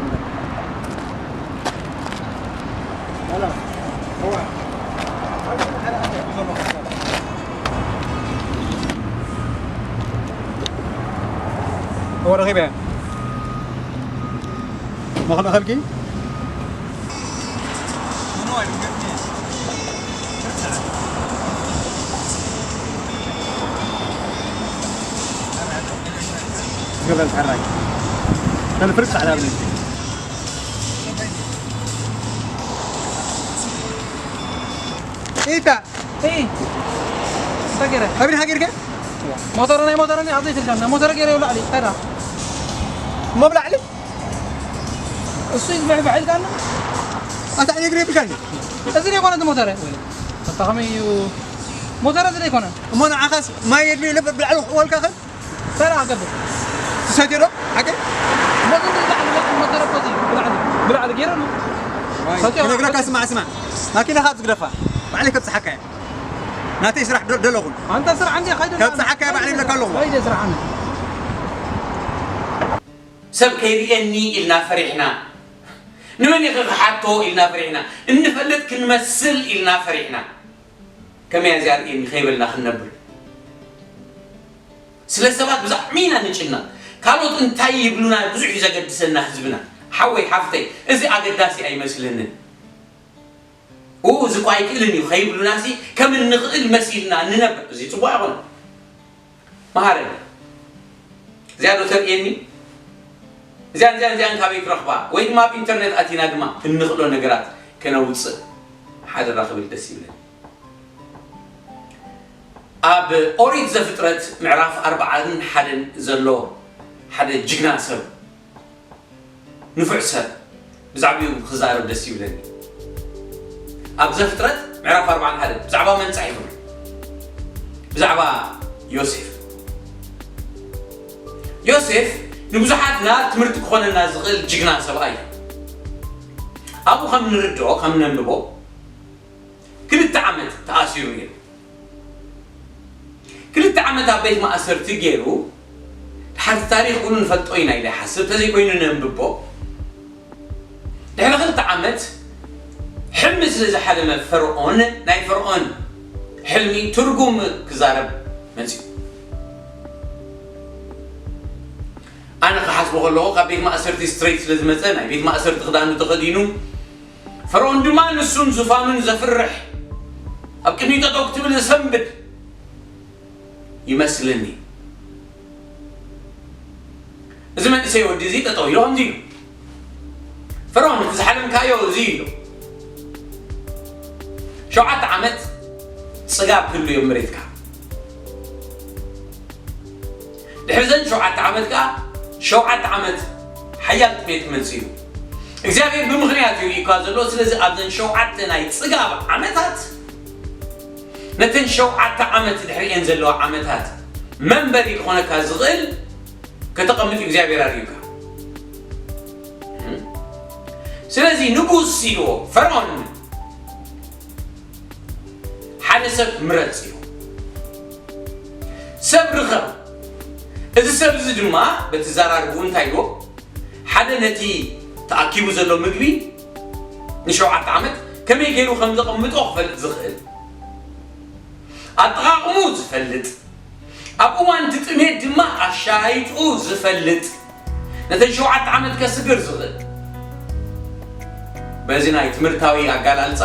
እወ፣ ረኺበያ። መኽነ ኸልኪ? ገበል ሕራይ። ተልፍርስ ዓላብኒ። ኢታ። እይ። እንታይ ገይረ? ኣበይ ሃገርካ? ሞተር ናይ ሞተር ናይ ኣብዘይ ትልካና። ሞተር ገይረ ይብላዕ። እንታይ ዳ? እሞ ብላዕሊ? እሱ ይዝበዕ በዓል ካና። ኣታ እኔ ግሬ ብልካኒ። እዚ ዘይኮነ እቲ ሞተር። ኣታ ከመይ እዩ? ሞተር እዚ ዘይኮነ። እሞ ንዓኻስ ማይ የድልዩ ኢለ ብላዕሊ ክወልካ ኸን? ሰራ ገብር። ትሰትዮ ዶ? ሓቂ? ሞተር እዚ ብላዕሊ፣ ብላዕሊ ሞተር እኮ እዚ ብላዕሊ፣ ብላዕሊ ገይረ ነው። ዋይ፣ ሰትዮ። ክነግረካ ስማዕ፣ ስማዕ። ማኪና ካብ ዝግደፋ። ባዕለይ ከብጽሓካ እየ። ናተይ ስራሕ ዶ-፣ ደለኹን። ኣንታ ስራሕ እንዲ ኸይደ ከብጽሓካ እየ ባዕለይ ይብለካ ኣለኹ። ኸይደ ስራሕ ኣነ። ሰብ ከይርእየኒ ኢልና ፈሪሕና፣ ንመን ኢኺ ክሓቶ ኢልና ፈሪሕና፣ እንፈልጥ ክንመስል ኢልና ፈሪሕና፣ ከመይ እያ እዚኣ ርእየኒ ከይበልና ክንነብር? ስለ ሰባት ብዛዕሚ ኢና ንጭነቕ። ካልኦት እንታይ ይብሉና ብዙሕ እዩ ዘገድሰና ህዝብና። ሓወይ ሓፍተይ፣ እዚ ኣገዳሲ ኣይመስለንን። ኡ፣ እዚ እኮ ኣይክእልን እዩ ከይብሉናሲ ከም እንኽእል መሲልና ንነብር። እዚ ጽቡቕ ኣይኮነን። መሃረኒ። እዚኣ ዶ ተርእየኒ? እዚኣን፣ እዚኣን፣ እዚኣን ካበይ ክረኽባ? ወይ ድማ ኣብ ኢንተርኔት ኣቲና ድማ እንኽእሎ ነገራት ከነውጽእ ሓደራ ክብል ደስ ይብለኒ። ኣብ ኦሪት ዘፍጥረት ምዕራፍ ኣርብዓን ሓደን ዘሎ ሓደ ጅግና ሰብ፣ ንፉዕ ሰብ፣ ብዛዕባኡ ክዛረብ ደስ ይብለኒ። ኣብ ዘፍጥረት ምዕራፍ ኣርብዓን ሓደን ብዛዕባ መን ጻሒፉ? ብዛዕባ ዮሴፍ። ዮሴፍ ንብዙሓትና ትምህርቲ ክኾነና ዝኽእል ጅግና ሰብኣይ እዩ። ኣብኡ ከም ንርድኦ፣ ከም ነንብቦ፣ ክልተ ዓመት ተኣሲሩ ነይሩ። ክልተ ዓመት ኣብ ቤት ማእሰርቲ ገይሩ፣ ድሓር እቲ ታሪኽ ኩሉ ንፈልጦ ኢና ኢለ ይሓስብ፣ እንተዘይኮይኑ ነንብቦ። ድሕሪ ክልተ ዓመት ሕልሚ ስለ ዝሓለመ ፈርዖን፣ ናይ ፈርዖን ሕልሚ ትርጉም ክዛረብ መጺኡ። ኣነ ክሓስቦ ከለኹ፣ ካብ ቤት ማእሰርቲ ስትሬት ስለ ዝመጸ፣ ናይ ቤት ማእሰርቲ ክዳኑ ተኸዲኑ፣ ፈርዖን ድማ ንሱን ዙፋኑን ዘፍርሕ፣ ኣብ ቅድሚኡ ጠጠው ክትብል ዘሰንብድ ይመስለኒ። እዚ መንእሰይ ወዲ እዚ ጠጠው ኢሉ ከምዚ ኢሉ፣ "ፈርዖን፣ እቲ ዝሓለምካዮ እዚ እዩ። ሸውዓተ ዓመት ጽጋብ ክህሉ እዩ ኣብ መሬትካ። ድሕሪ ዘን ሸውዓተ ዓመት ከኣ ሸውዓተ ዓመት ሓያል ጥሜት ክመጽእ እዩ። እግዚኣብሔር ብምኽንያት እዩ ሪእኳ ዘሎ። ስለዚ ኣብዘን ሸውዓተ ናይ ጽጋብ ዓመታት፣ ነተን ሸውዓተ ዓመት ድሕሪኤን ዘለዋ ዓመታት መንበሪ ክኾነካ ዝኽእል ከተቐምጥ እዩ እግዚኣብሔር ኣርእዩካ። ስለዚ ንጉስ ኢልዎ ፈርዖን ሓደ ሰብ ምረጽ ኢሉ። ሰብ ርኸብ። እዚ ሰብ እዚ ድማ በቲ ዘራርብኡ እንታይ ኢልዎ? ሓደ ነቲ ተኣኪቡ ዘሎ ምግቢ ንሸውዓተ ዓመት ከመይ ገይሩ ከም ዘቐምጦ ክፈልጥ ዝኽእል፣ ኣጠቓቕሙ ዝፈልጥ፣ ኣብ እዋን እቲ ጥሜት ድማ ኣሻይጡ ዝፈልጥ፣ ነተን ሸውዓተ ዓመት ከስግር ዝኽእል፣ በዚ ናይ ትምህርታዊ ኣጋላልጻ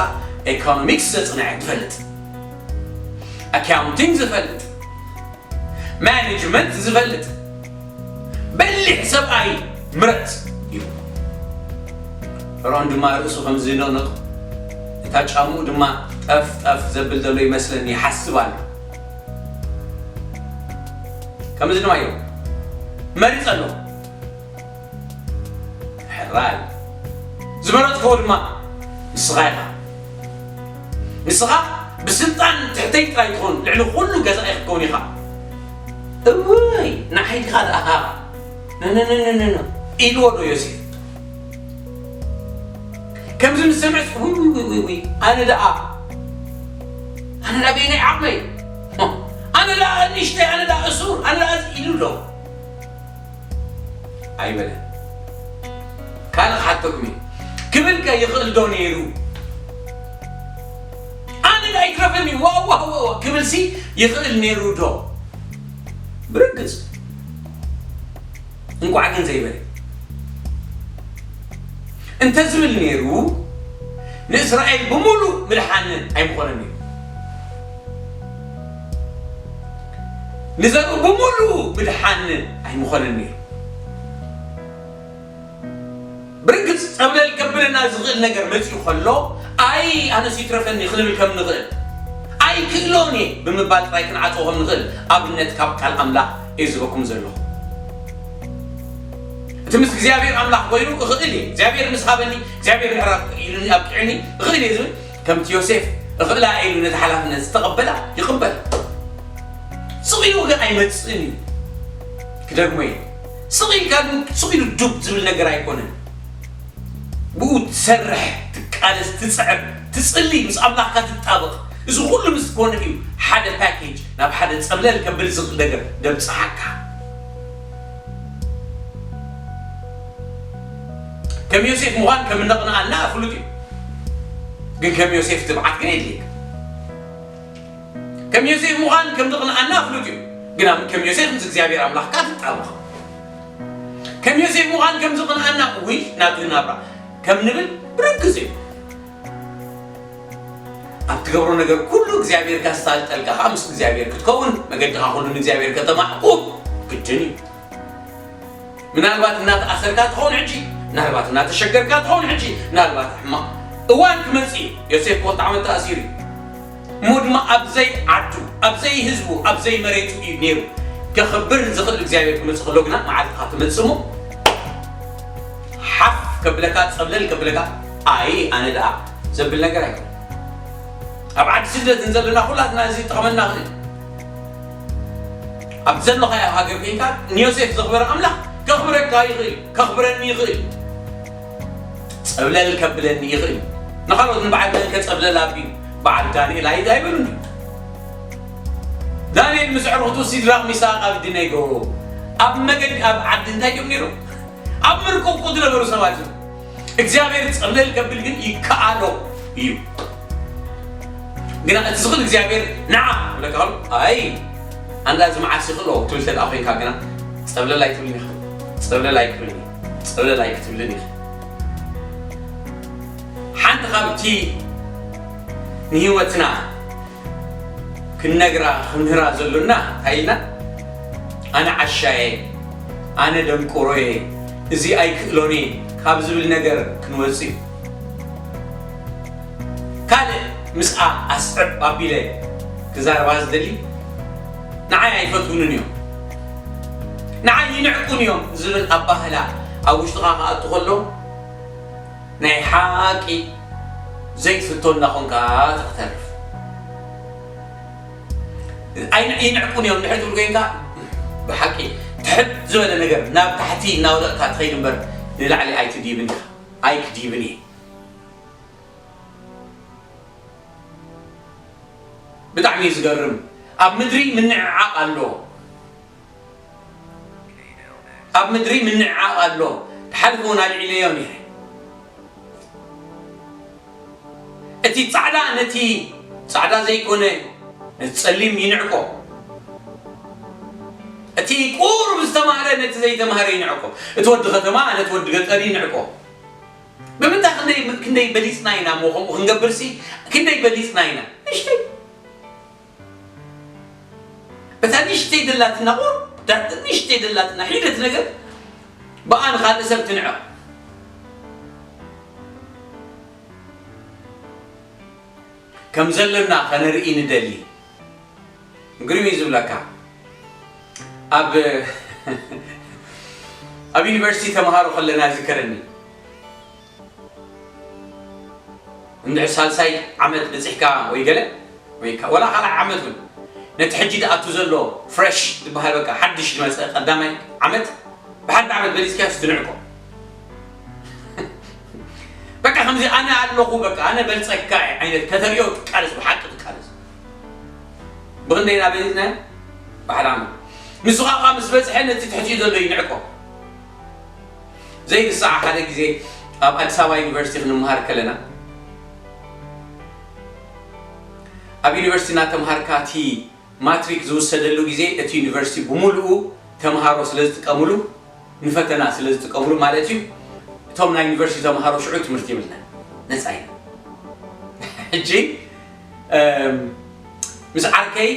ኤኮኖሚክስ ዘጽንዐ ዝፈልጥ፣ ኣካውንቲንግ ዝፈልጥ፣ ማኔጅመንት ዝፈልጥ በሊሕ ሰብኣይ ምረጽ ኢሉ። ፈርዖን ድማ ርእሱ ከም ዝንቕንቕ፣ እታ ጫምኡ ድማ ጠፍ ጠፍ ዘብል ዘሎ ይመስለኒ ይሓስብ ኣሎ። ከምዚ ድማ ኢሉ መሪጸ ኣለኹ። ሕራይ ዝመረጽክዎ ድማ ንስኻ ኢኻ። ንስኻ ብስልጣን ትሕተይ ጥራይ ትኾን፣ ልዕሊ ኩሉ ገዛኢ ክትከውን ኢኻ። እውይ፣ ንዓይ ዲኻ ደኣ? ነነነነነ ኢልዎ ዶ ዮሴፍ? ከምዚ ምስ ሰምዐስ፣ ውይ፣ ውይ፣ ውይ፣ ውይ፣ ውይ፣ ኣነ ደኣ፣ ኣነ ደኣ በየናይ ዓቕመይ? ኣነ ደኣ ንእሽተይ፣ ኣነ ደኣ እሱር፣ ኣነ ደኣ እዚ ኢሉ ዶ? ኣይበለን። ካልእ ክሓተኩም እዩ። ክብል ከ ይኽእል ዶ ነይሩ? ኣነ ዳ ኣይትረፈኒ፣ ዋ፣ ዋ፣ ዋ፣ ዋ፣ ክብልሲ ይኽእል ነይሩ ዶ? ብርግጽ። እንቋዕ ግን ዘይበለ። እንተ ዝብል ነይሩ፣ ንእስራኤል ብምሉእ ምድሓንን ኣይምኾነን ነይሩ። ንዘርኡ ብምሉኡ ምድሓንን ኣይምኾነን ነይሩ። ብርግጽ ጸብለል ከብለና ዝኽእል ነገር መጺኡ ከሎ፣ ኣይ ኣነስ ይትረፈኒ ክንብል ከም ንኽእል፣ ኣይክእሎን እየ ብምባል ጥራይ ክንዓጽዎ ከም ንኽእል ኣብነት ካብ ቃል ኣምላኽ እየ ዝህበኩም ዘለኹ። እቲ ምስ እግዚኣብሔር ኣምላኽ ኮይኑ እኽእል እየ፣ እግዚኣብሔር ምስ ሃበኒ፣ እግዚኣብሔር ምሕረት ኢሉኒ ኣብቂዕኒ እኽእል እየ ዝብል፣ ከምቲ ዮሴፍ እኽእላ ኢሉ ነቲ ሓላፍነት ዝተቐበላ ይቕበል። ስቕ ኢሉ ግን ኣይመጽእን እዩ። ክደግሞ እየ። ስቕ ኢልካ ግን ስቕ ኢሉ ዱብ ዝብል ነገር ኣይኮነን። ብኡ ትሰርሕ፣ ትቃለስ፣ ትጽዕር፣ ትጽሊ፣ ምስ ኣምላኽካ ትጣበቕ። እዚ ኩሉ ምስ ኮነ እዩ ሓደ ፓኬጅ ናብ ሓደ ጸብለል ከብል ዝኽእል ነገር ደብጽሓካ። ከም ዮሴፍ ምዃን ከም እነቕንኣና ፍሉጥ እዩ። ግን ከም ዮሴፍ ትብዓት ግን የድልየካ። ከም ዮሴፍ ምዃን ከም ዝቕንኣና ፍሉጥ እዩ። ግና ከም ዮሴፍ ምስ እግዚኣብሔር ኣምላኽካ ትጣበቕ። ከም ዮሴፍ ምዃን ከም ዝቕንኣና፣ ውይ፣ ናቱ ናብራ ከም ንብል ብርግጽ እዩ። ኣብ ትገብሮ ነገር ኩሉ እግዚኣብሔር ከሳልጠልካ፣ ከኣ ምስ እግዚኣብሔር ክትከውን፣ መገድኻ ኩሉ ንእግዚኣብሔር ከተማዕቁብ ግድን እዩ። ምናልባት እናተኣሰርካ ትኸውን ሕጂ፣ ምናልባት እናተሸገርካ ትኸውን ሕጂ፣ ምናልባት ሕማቕ እዋን ክመጽእ እዩ። ዮሴፍ ክልተ ዓመት ተኣሲሩ እዩ። እሞ ድማ ኣብ ዘይ ዓዱ፣ ኣብ ዘይ ህዝቡ፣ ኣብ ዘይ መሬቱ እዩ ነይሩ። ከኽብር ዝኽእል እግዚኣብሔር ክመጽእ ከሎ ግና መዓልትኻ ትመጽእ እሞ ሓፍ ከብለካ፣ ጸብለል ከብለካ፣ ኣይ ኣነ ደኣ ዘብል ነገር ኣይኮነን። ኣብ ዓዲ ስደት ንዘለና ኩላትና እዚ ይጠቕመና ይኽእል። ኣብ ዘለኻዮ ሃገር ኮይንካ ንዮሴፍ ዘኽበረ ኣምላኽ ከኽብረካ ይኽእል፣ ከኽብረኒ ይኽእል፣ ጸብለል ከብለኒ ይኽእል። ንኻልኦት ንበዓል መን ከጸብለል ኣቢሉ በዓል ዳንኤል ኣይ-፣ ኣይበሉን ድዩ? ዳንኤል ምስ ኣዕሩኽቱ ሲድራቕ፣ ሚሳቕ፣ ኣብድኔጎ ኣብ መገዲ ኣብ ዓዲ እንታይ ድዮም ነይሮም? ኣብ ምርቁቁ ዝነበሩ ሰባት እዮም። እግዚኣብሔር ጸብለል ከብል ግን ይከኣሎ እዩ። ግና እቲ ዝኽእል እግዚኣብሔር ንዓ ክብለካ ከሎ፣ ኣይ፣ ኣንዳ እዚ መዓስ ይኽእሎ ትብል ተደኣ ኮይንካ ግና፣ ጸብለል ኣይትብልን ኢኻ። ጸብለል ኣይክብልን እዩ። ጸብለል ኣይክትብልን ኢኻ። ሓንቲ ካብቲ ንህይወትና ክንነግራ፣ ክንምህራ ዘሎና እንታይ ኢልና? ኣነ ዓሻየ፣ ኣነ ደንቆሮየ፣ እዚ ኣይክእሎን እየ ካብ ዝብል ነገር ክንወጽእ እዩ። ካልእ ምስኣ ኣስዕብ ኣቢለ ክዛረባ ዝደሊ፣ ንዓይ ኣይፈትውንን እዮም፣ ንዓይ ይንዕቁን እዮም ዝብል ኣባህላ ኣብ ውሽጥኻ ክኣቱ ከሎ፣ ናይ ሓቂ ዘይትፍቶ እናኾንካ ኢኻ ክተርፍ። ኣይ-፣ ይንዕቁን እዮም እንድሕር ትብል ኮይንካ፣ ብሓቂ ትሕት ዝበለ ነገር ናብ ታሕቲ እናውደቕካ ትኸይድ እምበር ንላዕሊ ኣይትድይብን ኢኻ። ኣይክዲብን እየ። ብጣዕሚ እዩ ዝገርም። ኣብ ምድሪ ምንዕዓቕ ኣሎ። ኣብ ምድሪ ምንዕዓቕ ኣሎ። ድሓልፍ እውን ኣልዒለዮ ነይረ። እቲ ጻዕዳ ነቲ ጻዕዳ ዘይኮነ ነቲ ጸሊም ይንዕቆ። እቲ ቁሩብ ዝተማህረ ነቲ ዘይተማህረ ይንዕቆ። እቲ ወዲ ከተማ ነቲ ወዲ ገጠር ይንዕቆ። ብምንታይ ክንደይ፣ ክንደይ በሊጽና ኢና እሞ ከምኡ ክንገብርሲ፣ ክንደይ በሊጽና ኢና? ንእሽተይ። በታ ንእሽተይ ደላትና ቁሩብ፣ ዳ-፣ ንእሽተይ ደላትና ሒደት ነገር ብኣ ንኻልእ ሰብ ትንዕቕ። ከም ዘለና ከነርኢ ንደሊ። ግርም እዩ ዝብለካ። ኣብ፣ ኣብ ዩኒቨርሲቲ ተምሃሮ ከለና ይዝከረኒ። እንድሕር ሳልሳይ ዓመት በጺሕካ ወይ ገለ፣ ወይ ከ-፣ ወላ ካልኣይ ዓመት እውን፣ ነቲ ሕጂ ዝኣቱ ዘሎ ፍሬሽ ዝበሃል፣ በቃ ሓድሽ ዝመጸ ቀዳማይ ዓመት፣ ብሓደ ዓመት በሊጽካዮስ ትንዕቆ። በቃ ከምዚ ኣነ ኣለኹ፣ በቃ ኣነ በልጸካ እየ ዓይነት ከተርእዮ ትቃለስ፣ ብሓቂ ትቃለስ። ብኽንደይ ኢና በሊጽናዮ? ብሓደ ዓመት። ንሱ ኸኣ ምስ በጽሐ ነቲ ትሕቲኡ ዘሎ ይንዕቆ። ዘይርሳዕ ሓደ ግዜ ኣብ ኣዲስ ኣበባ ዩኒቨርሲቲ ክንምሃር ከለና፣ ኣብ ዩኒቨርሲቲ እናተምሃርካ እቲ ማትሪክ ዝውሰደሉ ግዜ እቲ ዩኒቨርሲቲ ብምሉኡ ተምሃሮ ስለ ዝጥቀምሉ፣ ንፈተና ስለ ዝጥቀምሉ ማለት እዩ። እቶም ናይ ዩኒቨርሲቲ ተምሃሮ ሽዑ ትምህርቲ የብልናን፣ ነጻ ኢና። ሕጂ፣ እም፣ ምስ ዓርከይ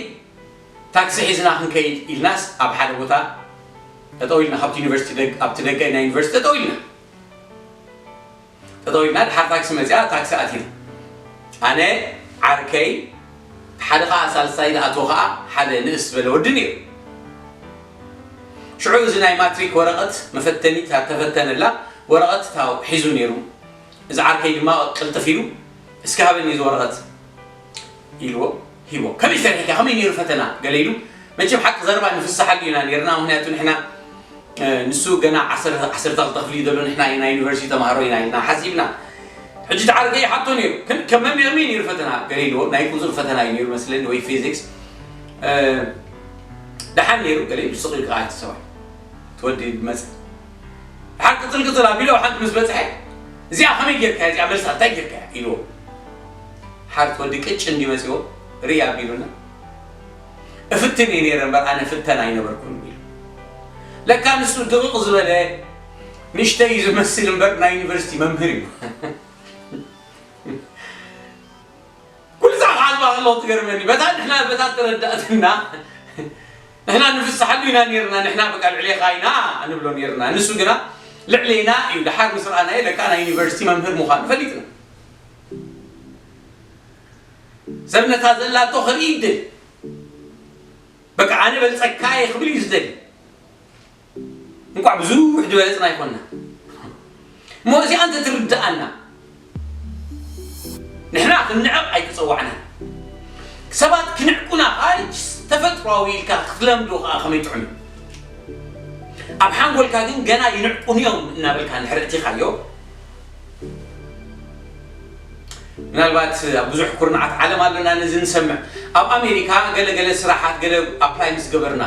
ታክሲ ሒዝና ክንከይድ ኢልናስ ኣብ ሓደ ቦታ ጠጠው ኢልና፣ ካብቲ ዩኒቨርሲቲ ደግ-፣ ኣብቲ ደገ ናይ ዩኒቨርሲቲ ጠጠው ኢልና። ጠጠው ኢልና፣ ድሓር ታክሲ መጺኣ፣ ታክሲ ኣቲና። ኣነ፣ ዓርከይ፣ ሓደ ኸኣ ሳልሳይ ዝኣትዎ ኸኣ ሓደ ንእስ ዝበለ ወዲ ነይሩ። ሽዑ እዚ ናይ ማትሪክ ወረቐት መፈተኒ እታ ተፈተነላ ወረቐት እታ ሒዙ ነይሩ። እዚ ዓርከይ ድማ ቅልጥፍ ኢሉ፣ "እስኪ ሃበኒ እዚ ወረቐት" ኢልዎ፣ ሂቦ። "ከመይ ሰሪሕካ? ከመይ ነይሩ ፈተና?" ገለ ኢሉ። መቸም ሓቂ ዘረባ ንፍስሓሉ ኢና ነይርና፣ ምኽንያቱ ንሕና፣ እ፣ ንሱ ገና ዓሰርተ፣ ዓሰርተ ክልተ ክፍሊ እዩ ዘሎ፣ ንሕና ናይ ዩኒቨርሲቲ ተምሃሮ ኢና ኢልና ሓሲብና። ሕጂ እቲ ዓርከይ ይሓቶ ነይሩ፣ "ከመይ፣ ከመይ ነይሩ ፈተና?" ገለ ኢልዎ፣ ናይ ቁጽሪ ፈተና እዩ ነይሩ መስለኒ፣ ወይ ፊዚክስ። እ፣ "ደሓን ነይሩ" ገለ ኢሉ፣ ስቕ ኢሉ ከኣ እቲ ሰብኣይ፣ እቲ ወዲ መጸ። ድሓር ቅጽል ቅጽል ኣቢሉ ኣብ ሓንቲ ምስ በጽሐ፣ "እዚኣ ከመይ ጌርካያ? እዚኣ መልሳ እንታይ ጌርካያ?" ኢልዎ። ድሓር እቲ ወዲ ቅጭ እንዲ መጺዎ፣ ርኢ ኣቢሉና፣ "እፍትን እየ ነይረ እምበር ኣነ ፍተን ኣይነበርኩን" ኢሉ። ለካ ንሱ ድቕቕ ዝበለ ንእሽተይ እዩ ዝመስል እምበር ናይ ዩኒቨርሲቲ መምህር እዩ። ኩሉ ሳዕ ክሓስባ ከለኹ ትገርመኒ። በታ ንሕና፣ በታ ተረዳእትና፣ ንሕና ንፍስሓሉ ኢና ነይርና፣ ንሕና በቃ ልዕሌኻ ኢና ንብሎ ነይርና። ንሱ ግና ልዕሌና እዩ። ደሓር ምስ ረኣናዮ ለካ ናይ ዩኒቨርሲቲ መምህር ምዃኑ ፈሊጥና። ሰብ ነታ ዘላቶ ክርኢ ይደሊ። በቃ ኣነ በልጸካ እየ ክብል እዩ ዝደሊ። እንቋዕ ብዙሕ ዝበለጽና ኣይኮንና። እሞ እዚኣ እንተ ትርድኣና፣ ንሕና ክንዕቕ ኣይተጸዋዕናን። ሰባት ክንዕቁና ከኣ ተፈጥሮኣዊ ኢልካ ክትለምዶ ከኣ ከመይ ጥዑም እዩ። ኣብ ሓንጎልካ ግን ገና ይንዕቁኒ እዮም እናበልካ እንድሕር እቲኻዮ፣ ምናልባት ኣብ ብዙሕ ኩርናዓት ዓለም ኣለና ነዚ ንሰምዕ። ኣብ ኣሜሪካ ገለ ገለ ስራሓት ገለ ኣፕላይ ምስ ገበርና፣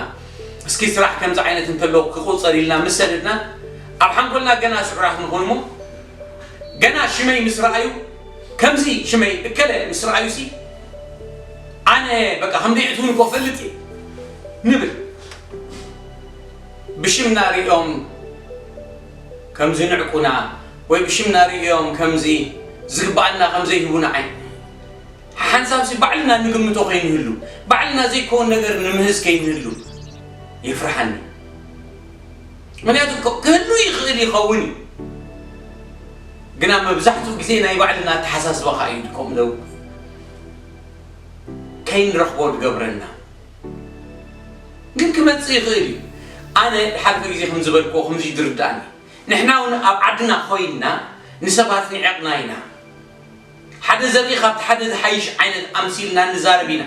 እስኪ ስራሕ ከምዚ ዓይነት እንተሎ ክቑጸር ኢልና ምስ ሰደድና፣ ኣብ ሓንጎልና ገና ስዑራት ንኾን እሞ፣ ገና ሽመይ ምስ ረኣዩ፣ ከምዚ ሽመይ እከለ ምስ ረኣዩሲ፣ ኣነ በቃ ከም ደይእትውን እኮ ፈልጥ እየ ንብል። ብሽምና ሪኦም ከም ዝንዕቁና ወይ ብሽምና ሪኦም ከምዚ ዝግብኣና ከም ዘይህቡና ዓይነት ሓንሳብሲ ባዕልና ንግምቶ ከይንህሉ፣ ባዕልና ዘይከውን ነገር ንምህዝ ከይንህሉ የፍርሓኒ። ምኽንያቱ ክ-፣ ክህሉ ይኽእል ይኸውን እዩ። ግና መብዛሕትኡ ግዜ ናይ ባዕልና ኣተሓሳስባ ኸኣ እዩ ከምኡ ከይንረኽቦ ዝገብረና። ግን ክመጽእ ይኽእል እዩ። ኣነ ዝሓለፈ ግዜ ከም ዝበልክዎ፣ ከምዚ እዩ ዝርድኣኒ። ንሕና እውን ኣብ ዓድና ኮይንና ንሰባት ንዕቕና ኢና። ሓደ ዘርኢ ካብቲ ሓደ ዝሓይሽ ዓይነት ኣምሲልና ንዛረብ ኢና።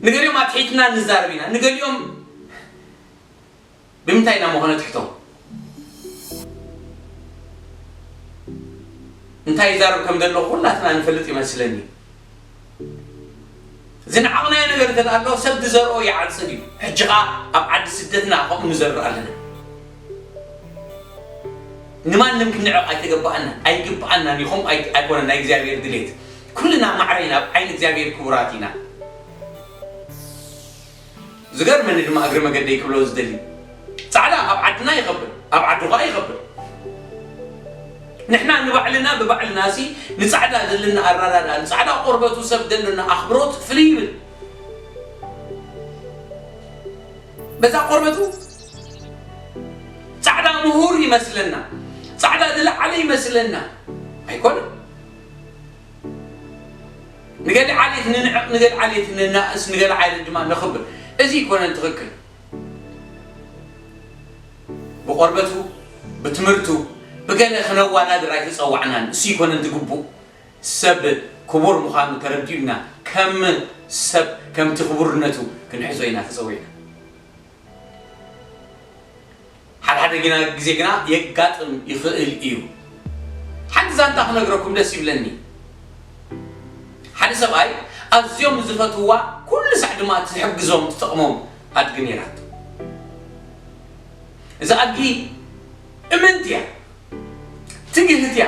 ንገሊኦም ኣትሒትና ንዛረብ ኢና። ንገሊኦም ብምንታይ ኢና ምኾነ ትሕቶም? እንታይ ይዛረብ ከም ዘለኹ ኩላትና ንፈልጥ ይመስለኒ። ዝነዓቕናዮ ነገር እንተ ኣሎ ሰብ ዝዘርኦ ይዓጽድ እዩ። ሕጂ ኸኣ ኣብ ዓዲ ስደትና ከምኡ ንዘርእ ኣለና። ንማንም ክንዕቕ ኣይተገባኣና ኣይግባኣናን እዩ። ከምኡ ኣይ- ኣይኮነን ናይ እግዚኣብሔር ድሌት። ኩልና ማዕረ ኢና፣ ኣብ ዓይኒ እግዚኣብሔር ክቡራት ኢና። ዝገርመኒ ድማ እግሪ መገደይ ክብሎ ዝደሊ፣ ጻዕዳ ኣብ ዓድና ይኸብር፣ ኣብ ዓዱ ኸኣ ይኸብር። ንሕና ንባዕልና ብባዕልና ሲ ንጻዕዳ ዘለና ኣራዳዳ፣ ንጻዕዳ ቆርበቱ ሰብ ዘለና ኣኽብሮት ፍልይ ይብል። በዛ ቆርበቱ ጻዕዳ ምሁር ይመስለና፣ ጻዕዳ ዝለዓለ ይመስለና። ኣይኮነን። ንገለ ዓሌት ንንዕቕ፣ ንገለ ዓሌት ንናእስ፣ ንገለ ዓሌት ድማ ነኽብር። እዚ ኣይኮነን ትኽክል። ብቆርበቱ፣ ብትምህርቱ፣ ብገለ ክነዋዳድር ኣይተጸዋዕናን። እሱ ኣይኮነን ዝግቡእ። ሰብ ክቡር ምዃኑ ተረዲኡና፣ ከም ሰብ፣ ከምቲ ክቡርነቱ ክንሕዞ ኢና ተጸዊዕና። ሓደ ሓደ ግና ግዜ ግና የጋጥም ይኽእል እዩ። ሓንቲ ዛንታ ክነግረኩም ደስ ይብለኒ። ሓደ ሰብኣይ ኣዝዮም ዝፈትዋ፣ ኩሉ ሳዕ ድማ ትሕግዞም ትጠቕሞም ኣድጊ ነይራቶ። እዛ ኣድጊ እምንቲ እያ፣ ትግህት እያ።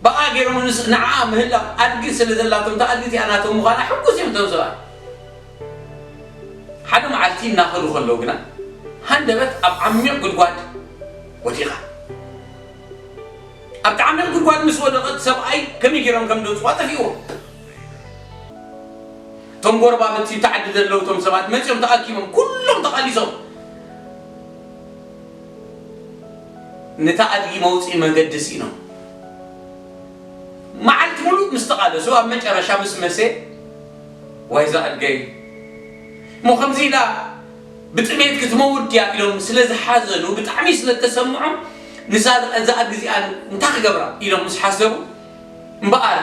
ብኣ ገይሮም ንስ- ንዓኣ ምህላው ኣድጊ ስለ ዘላቶም፣ እታ ኣድጊ እቲኣ ናቶም ምዃና ሕጉስ እዮም እቶም ሰባት። ሓደ መዓልቲ እናኸዱ ከለዉ ግና ሃንደበት ኣብ ዓሚቕ ጉድጓድ ወዲቓ። ኣብቲ ዓሚቕ ጉድጓድ ምስ ወደቐት ሰብኣይ ከመይ ገይሮም ከም ደውፅዋ ጠፊእዎ። እቶም ጎረባብቲ ተዓዲ ዘለዉ እቶም ሰባት መፂኦም ተኣኪቦም ኩሎም ተቓሊሶም ነታ ኣድጊ መውፅኢ መገዲ ስኢኖም። መዓልቲ ሙሉእ ምስ ተቓለሱ ኣብ መጨረሻ ምስ መሰ ዋይዛ ኣድገይ እሞ ከምዚ ኢላ ብጥሜት ክትመውት ድያ ኢሎም ስለ ዝሓዘኑ ብጣዕሚ ስለ ተሰምዖም ንሳ እዛ ኣድጊ እዚኣ እንታይ ክገብራ ኢሎም ምስ ሓሰቡ እምበኣር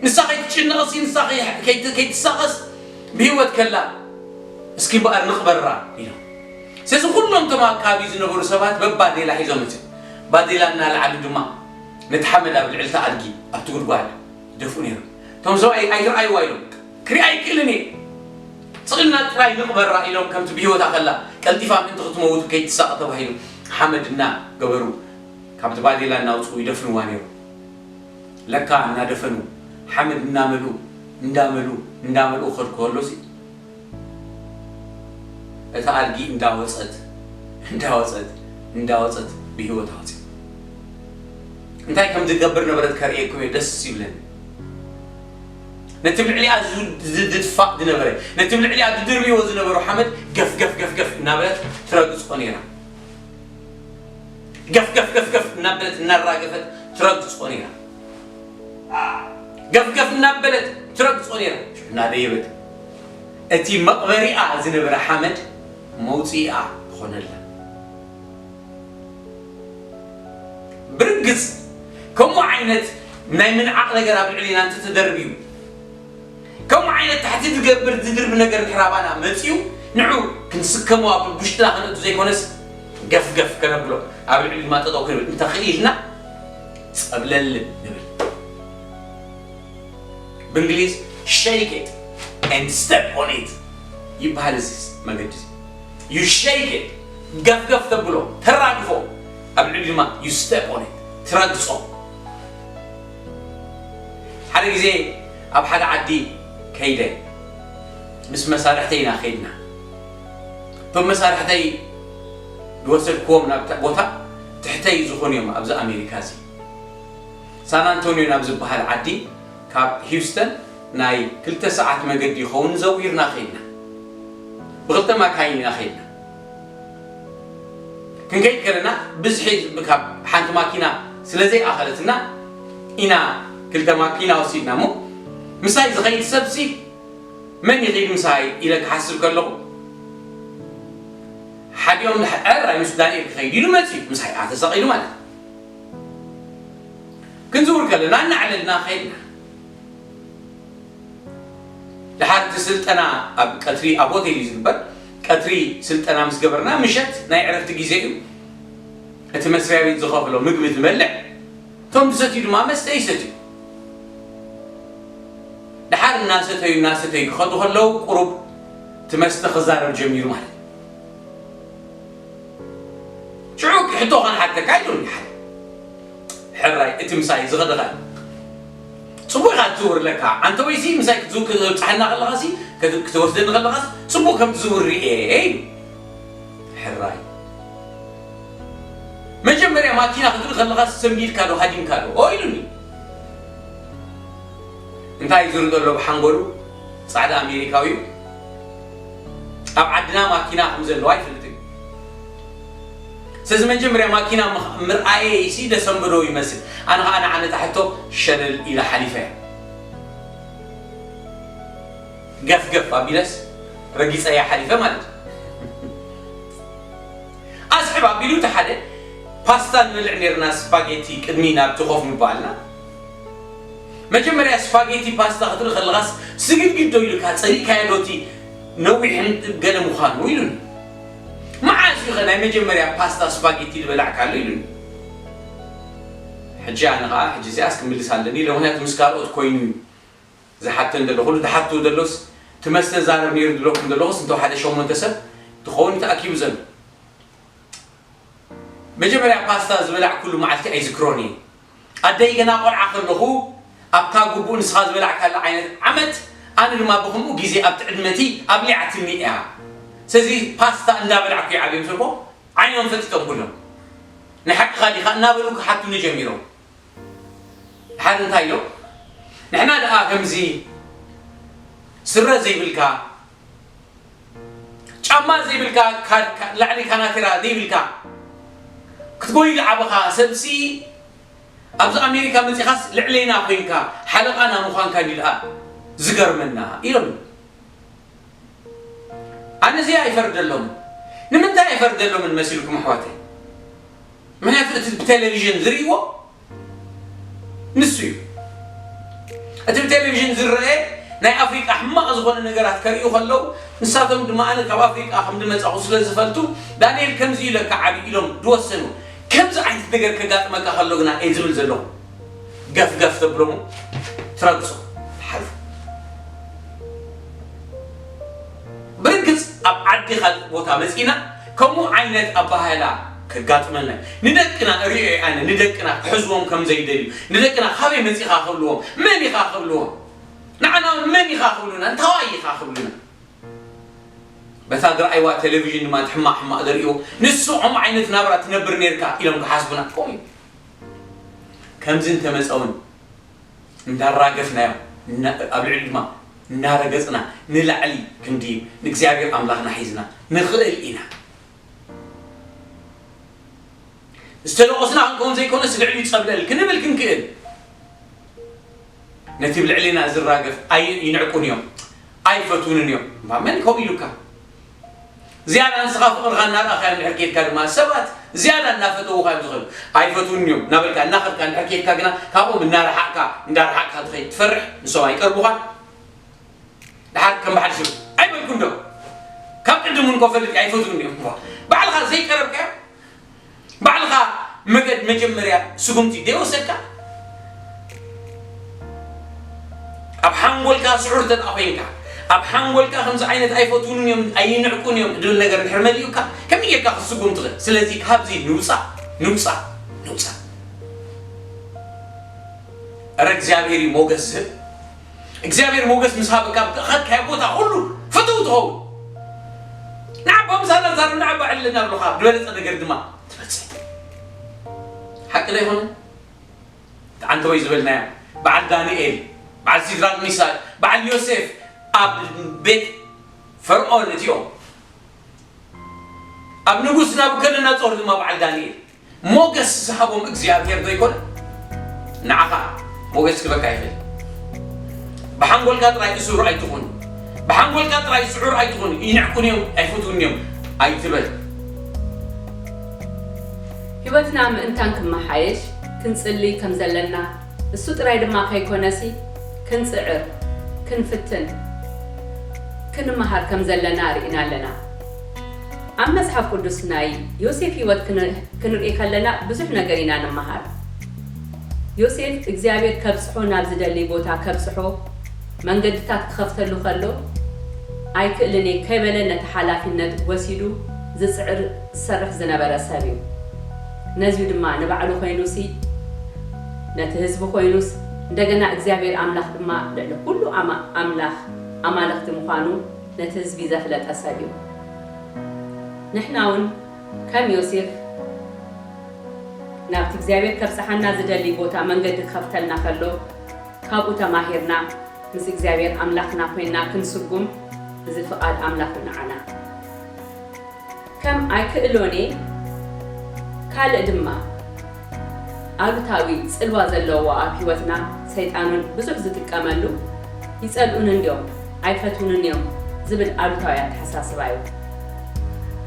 ንሳ ከይትጭነቕሲ ንሳ ከይትሳቐስ ብህይወት ከላ እስኪ እምበኣር ንቕበራ ኢሎም። ስለዚ ኩሎም እቶም ኣካባቢ ዝነበሩ ሰባት በባዴላ ሒዞም መፅኦም። ባዴላ እናልዓሉ ድማ ነቲ ሓመድ ኣብ ልዕልቲ ኣድጊ ኣብቲ ጉድጓድ ይደፍኡ ነይሮም። እቶም ሰብኣይ ኣይትርኣይዋ ኢሎም ክሪኣ ኣይክእልን እየ። ስቕ ኢልና ጥራይ ንቕበራ ኢሎም ከምቲ ብህይወታ ከላ ቀልጢፋ ምእንቲ ክትመውት ከይትሳቐ ተባሂሉ ሓመድ እናገበሩ ካብቲ ባዴላ እናውፅኡ ይደፍንዋ ነይሮም። ለካ እናደፈኑ ሓመድ እናመልኡ እንዳመልኡ እንዳመልኡ ክኸዱ ከሎ ሲ እታ ኣድጊ እንዳወፀት እንዳወፀት እንዳወፀት ብህይወት ኣውፅእ። እንታይ ከም ዝገብር ነበረት ከርእየኩም እየ ደስ ይብለኒ። ነቲ ብልዕሊኣ ዝድፋእ ዝነበረ ነቲ ብልዕሊኣ ዝድርብዎ ዝነበሩ ሓመድ ገፍ ገፍ ገፍ ገፍ እናበለት ትረግፆ ነይራ። ገፍ ገፍ ገፍ ገፍ እናበለት እናራገፈት ትረግጾ ነይራ። ገፍ ገፍ እናበለት ትረግጾ ነይራ። እናደየበት እቲ መቕበሪኣ ዝነበረ ሓመድ መውፅኢኣ ዝኾነላ። ብርግጽ ከምኡ ዓይነት ናይ ምንዓቕ ነገር ኣብ ልዕሊና እንተተደርብዩ ከምኡ ዓይነት ታሕቲ ዝገብር ዝድርቢ ነገር እንድሕር ኣባና መፅዩ ንዑ ክንስከሞ ኣብ ውሽጥና ከነእቱ ዘይኮነስ ገፍገፍ ከነብሎ ኣብ ልዕሊ ድማ ጠጠው ክንብል እንተኽኢልና ጸብለል ንብል። ብእንግሊዝ shake it and step on it ይበሃል። እዚ መገዲ እዚ you shake it ገፍገፍ ተብሎ ተራግፎ ኣብ ልዕሊ ድማ you step on it ትረግጾ። ሓደ ግዜ ኣብ ሓደ ዓዲ ከይደ ምስ መሳርሕተይ ኢና ከይድና። እቶም መሳርሕተይ ዝወሰድክዎም ናብ ቦታ ትሕተይ ዝኾኑ እዮም። ኣብዚ ኣሜሪካ እዚ ሳን ኣንቶኒዮ ናብ ዝበሃል ዓዲ ካብ ሂውስተን ናይ ክልተ ሰዓት መገዲ ይኸውን ዘዊርና ከይድና። ብክልተ ማካይን ኢና ከይድና። ክንከይድ ከለና ብዝሒ ካብ ሓንቲ ማኪና ስለ ዘይኣኸለትና ኢና ክልተ ማኪና ወሲድና እሞ ምሳይ ዝኸይድ ሰብሲ መን ይኸይድ ምሳይ ኢለ ክሓስብ ከለኹ ሓዲኦም ሕራይ ምስ ዳንኤል ክኸይድ ኢሉ መፅዩ ምሳይ ኣተሰቒሉ ማለት እዩ። ክንዝውር ከለና እናዕለልና ከይድና ድሓር እቲ ስልጠና ኣብ ቀትሪ ኣብ ሆቴል እዩ ዝግበር። ቀትሪ ስልጠና ምስ ገበርና ምሸት ናይ ዕረፍቲ ግዜ እዩ። እቲ መስሪያ ቤት ዝኸፍሎ ምግቢ ትበልዕ እቶም ዝሰትዩ ድማ መስተ ይሰትዩ። ድሓር እናሰተዩ እናሰተዩ ክኸዱ ከለዉ ቁሩብ እቲ መስተ ክዛረብ ጀሚሩ ማለት እዩ። ሽዑ ሕቶ ከንሓተካ ኢሉኒ ሓደ። ሕራይ እቲ ምሳይ ዝኸደኻ ጽቡቕ ኢኻ ትዝውር ለካ። ኣንተ ወይሲ ምሳይ ክትዝው-፣ ክትበጽሓና ከለኻሲ፣ ከት-፣ ክትወስደኒ ከለኻስ ጽቡቕ ከም ትዝውር ርኤ ኢሉ። ሕራይ። መጀመርያ ማኪና ክትርኢ ከለኻስ ሰንቢድካ ዶ ሃዲምካ ዶ ኢሉኒ። እንታይ ዝርኢ ዘሎ ብሓንጎሉ ጻዕዳ ኣሜሪካዊ እዩ። ኣብ ዓድና ማኪና ከም ዘለዋ ኣይፈልጥን። ስለዚ መጀመርያ ማኪና ምኽ-፣ ምርኣየይሲ ደሰንበዶ ይመስል። ኣነ ኸኣ ንዓነታ ሕቶ ሸለል ኢለ ሓሊፈያ። ገፍገፍ ኣቢለስ ረጊጸያ ሓሊፈ ማለት እዩ። ኣስሕብ ኣቢሉ እቲ ሓደ ፓስታ ንበልዕ ኔርና ስፓጌቲ ቅድሚ ናብቲ ኮፍ ምባልና። መጀመርያ ስፓጌቲ ፓስታ ክትርኢ ከለኻስ ስግድግድ ዶ ኢሉካ ጸሊእካዮ ዶ እቲ ነዊሕን ገለ ምዃኑ ኢሉኒ። መዓስ እዩ ኸ ናይ መጀመርያ ፓስታ ስፓጌቲ ዝበላዕካሉ ኢሉኒ። ሕጂ ኣነ ኸኣ ሕጂ እዚኣስ ክምልስ ኣለኒ ኢለ፣ ምኽንያቱ ምስ ካልኦት ኮይኑ እዩ ዝሓተን ዘሎ፣ ኩሉ ዝሓቱ ዘሎስ እቲ መስተ ዛረብ ነይሩ ዝብለኩም ዘለኹስ እንተ ሓደ ሸሞንተ ሰብ ትኸውን እዩ ተኣኪቡ ዘሎ። መጀመርያ ፓስታ ዝበላዕኩሉ መዓልቲ ኣይዝክሮን እየ። ኣደይ ገና ቆልዓ ከለኹ ኣብታ ግቡእ ንስኻ ዝበላዕካላ ዓይነት ዓመት ኣነ ድማ ብኸምኡ ግዜ ኣብቲ ዕድመቲ ኣብሊዓትኒ እያ። ስለዚ ፓስታ እንዳበላዕኩ እየ ዓብየ ምስ በልኩ ዓይኖም ፈጢጦም ኩሎም። ንሓቅኻ ዲኻ እናበሉ ክሓቱኒ ጀሚሮም። ሓደ እንታይ ኢሎም? ንሕና ደኣ ከምዚ ስረ ዘይብልካ፣ ጫማ ዘይብልካ፣ ካ-፣ ካ-፣ ላዕሊ ካናቴራ ዘይብልካ፣ ክትጎይ ዝዓበኻ ሰብሲ ኣብዚ ኣሜሪካ መጺኻስ ልዕሌና ኮይንካ ሓለቓና ምዃንካ እንዲ ደኣ ዝገርመና ኢሎም። ኣነ እዚ ኣይፈርደሎም። ንምንታይ ኣይፈርደሎምን መሲልኩም ኣሕዋተይ? ምክንያቱ እቲ ብቴሌቪዥን ዝርእይዎ ንሱ እዩ። እቲ ብቴሌቪዥን ዝረአ ናይ ኣፍሪቃ ሕማቕ ዝኾነ ነገራት ከርእዩ ከለዉ ንሳቶም ድማ ኣነ ካብ ኣፍሪቃ ከም ዝመጻኹ ስለ ዝፈልጡ ዳንኤል ከምዚ ኢለካ ዓቢ ኢሎም ዝወሰኑ ከምዚ ዓይነት ነገር ከጋጥመካ ከሎ ግና እየ ዝብል ዘለኹ። ገፍገፍ ተብሎሞ ትረግጾ ትሓልፉ። ብርግጽ ኣብ ዓዲ ካልእ ቦታ መጺና ከምኡ ዓይነት ኣባሃህላ ከጋጥመና እዩ። ንደቅና እሪኦ እየ ኣነ፣ ንደቅና ክሕዝዎም ከም ዘይደልዩ፣ ንደቅና ካበይ መጺኻ ክብልዎም፣ መን ኢኻ ክብልዎም፣ ንዓና እውን መን ኢኻ ክብሉና፣ እንታዋይ ኢኻ ክብሉና። በታ ዝረኣይዋ ቴሌቪዥን ድማ እቲ ሕማቕ ሕማቕ ዘርእይዎ፣ ንሱ ከምኡ ዓይነት ናብራ ትነብር ነይርካ ኢሎም ክሓስቡና ከምኡ እዩ። ከምዚ እንተመጸ እውን እንዳራገፍናዮ፣ እና-፣ ኣብ ልዕሊ ድማ እናረገጽና ንላዕሊ ክንድይብ ንእግዚኣብሔር ኣምላኽና ሒዝና ንኽእል ኢና። ዝተደቆስና ክንከውን ዘይኮነስ ልዕሊኡ ጸብለል ክንብል ክንክእል። ነቲ ብልዕሊና ዝራገፍ ኣይ-፣ ይንዕቁን እዮም፣ ኣይፈትውንን እዮም። እምባ መን ከምኡ ኢሉካ? ዝያዳ ንስኻ ፍቕርኻ እናርኣኻዮ እንድሕር ኬድካ ድማ ሰባት ዝያዳ እናፈተዉኻ እዮም ዝኸዱ። ኣይፈትውንን እዮም እናበልካ እናኸድካ እንድሕር ኬድካ ግና ካብኦም እናረሓቕካ፣ እንዳረሓቕካ ትኸይድ ትፈርሕ፣ ንሶም ኣይቀርቡኻን። ድሓር ከም በዓል ሽም ኣይበልኩን ዶ? ካብ ቅድም እውን እኮ ፈልጥ ኣይፈትውንን እዮም። እምባ ባዕልኻ ዘይቀረብካዮ ባዕልኻ መገድ መጀመርያ ስጉምቲ ዘይወሰድካ፣ ኣብ ሓንጎልካ ስዑር እንተ ደኣ ኮይንካ፣ ኣብ ሓንጎልካ ከምዚ ዓይነት ኣይፈትውንን እዮም፣ ኣይንዕቁን እዮም ድብል ነገር እንድሕር መሊኡካ፣ ከመይ ጌርካ ክትስጉም ትኽእል? ስለዚ ካብዚ ንውጻእ፣ ንውጻእ፣ ንውጻእ። እረ እግዚኣብሔር እዩ ሞገስ ዝህብ። እግዚኣብሔር ሞገስ ምስ ሃበካ፣ ኣብ ዝኸድካዮ ቦታ ኩሉ ፍቱው ትኸውን። ንዓባ ምሳና ዛረብ፣ ንዓባ ዕልል እናብሉኻ፣ ዝበለጸ ነገር ድማ ትበጽሕ። ሓቂ ዶ ኣይኮነን? እቲ ዓንተወይ ዝበልናዮ፣ በዓል ዳንኤል፣ በዓል ሲድራቅ ሚሳቅ፣ በዓል ዮሴፍ ኣብ ቤት ፈርዖን እቲኦም፣ ኣብ ንጉስ ናቡከደነጾር ድማ በዓል ዳንኤል ሞገስ ዝሃቦም እግዚኣብሔር ዶ ኣይኮነ? ንዓኻ ሞገስ ክበካ ይኽእል። ብሓንጎልካ ጥራይ እሱር ኣይትኹን። ብሓንጎልካ ጥራይ ስዑር ኣይትኹን። ይንዕቁን እዮም፣ ኣይፈትውን እዮም ኣይትበል። ህይወትና ምእንታን ክመሓየሽ ክንጽሊ ከም ዘለና፣ እሱ ጥራይ ድማ ከይኮነሲ ክንጽዕር፣ ክንፍትን፣ ክንመሃር ከም ዘለና ርኢና ኣለና። ኣብ መጽሓፍ ቅዱስ ናይ ዮሴፍ ህይወት ክን-፣ ክንርኢ ከለና ብዙሕ ነገር ኢና ንመሃር። ዮሴፍ እግዚኣብሔር ከብጽሖ ናብ ዝደሊ ቦታ ከብጽሖ መንገድታት ክኸፍተሉ ከሎ፣ ኣይክእልን እየ ከይበለ ነቲ ሓላፊነት ወሲዱ ዝጽዕር ዝሰርሕ ዝነበረ ሰብ እዩ። ነዚዩ ድማ ንባዕሉ ኮይኑሲ፣ ነቲ ህዝቢ ኮይኑስ፣ እንደገና እግዚኣብሔር ኣምላኽ ድማ ልዕሊ ኩሉ ኣማ-፣ ኣምላኽ ኣማልኽቲ ምዃኑ ነቲ ህዝቢ ዘፍለጠ ሰብ እዩ። ንሕና እውን ከም ዮሴፍ ናብቲ እግዚኣብሔር ከብጽሓና ዝደሊ ቦታ መንገዲ ክኸፍተልና ከሎ፣ ካብኡ ተማሂርና ምስ እግዚኣብሔር ኣምላኽና ኮይንና ክንስጉም፣ እዚ ፍቓድ ኣምላኽ ንዓና። ከም ኣይክእሎን እየ፣ ካልእ ድማ ኣሉታዊ ጽልዋ ዘለዎ ኣብ ህይወትና ሰይጣን እውን ብዙሕ ዝጥቀመሉ፣ ይጸልኡኒ እንድዮም፣ ኣይፈትውንን እዮም ዝብል ኣሉታዊ ኣተሓሳስባ እዩ።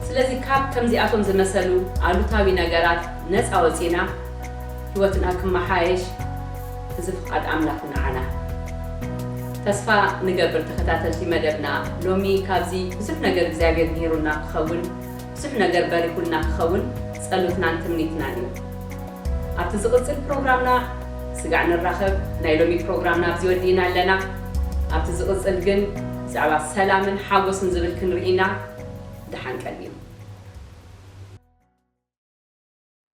ስለዚ ካብ ከምዚኣቶም ዝመሰሉ ኣሉታዊ ነገራት ነጻ ወጺና ህይወትና ክመሓየሽ እዚ ፍቓድ ኣምላኽ ንዓና። ተስፋ ንገብር ተኸታተልቲ መደብና፣ ሎሚ ካብዚ ብዙሕ ነገር እግዚኣብሔር ምሂሩና ክኸውን፣ ብዙሕ ነገር በሪኹልና ክኸውን ጸሎትናን ትምኒትናን እዩ። ኣብቲ ዝቕጽል ፕሮግራምና ስጋዕ ንራኸብ። ናይ ሎሚ ፕሮግራምና ኣብዚ ወዲእና ኣለና። ኣብቲ ዝቕጽል ግን ብዛዕባ ሰላምን ሓጎስን ዝብል ክንርኢና። ደሓን ቀንዩ።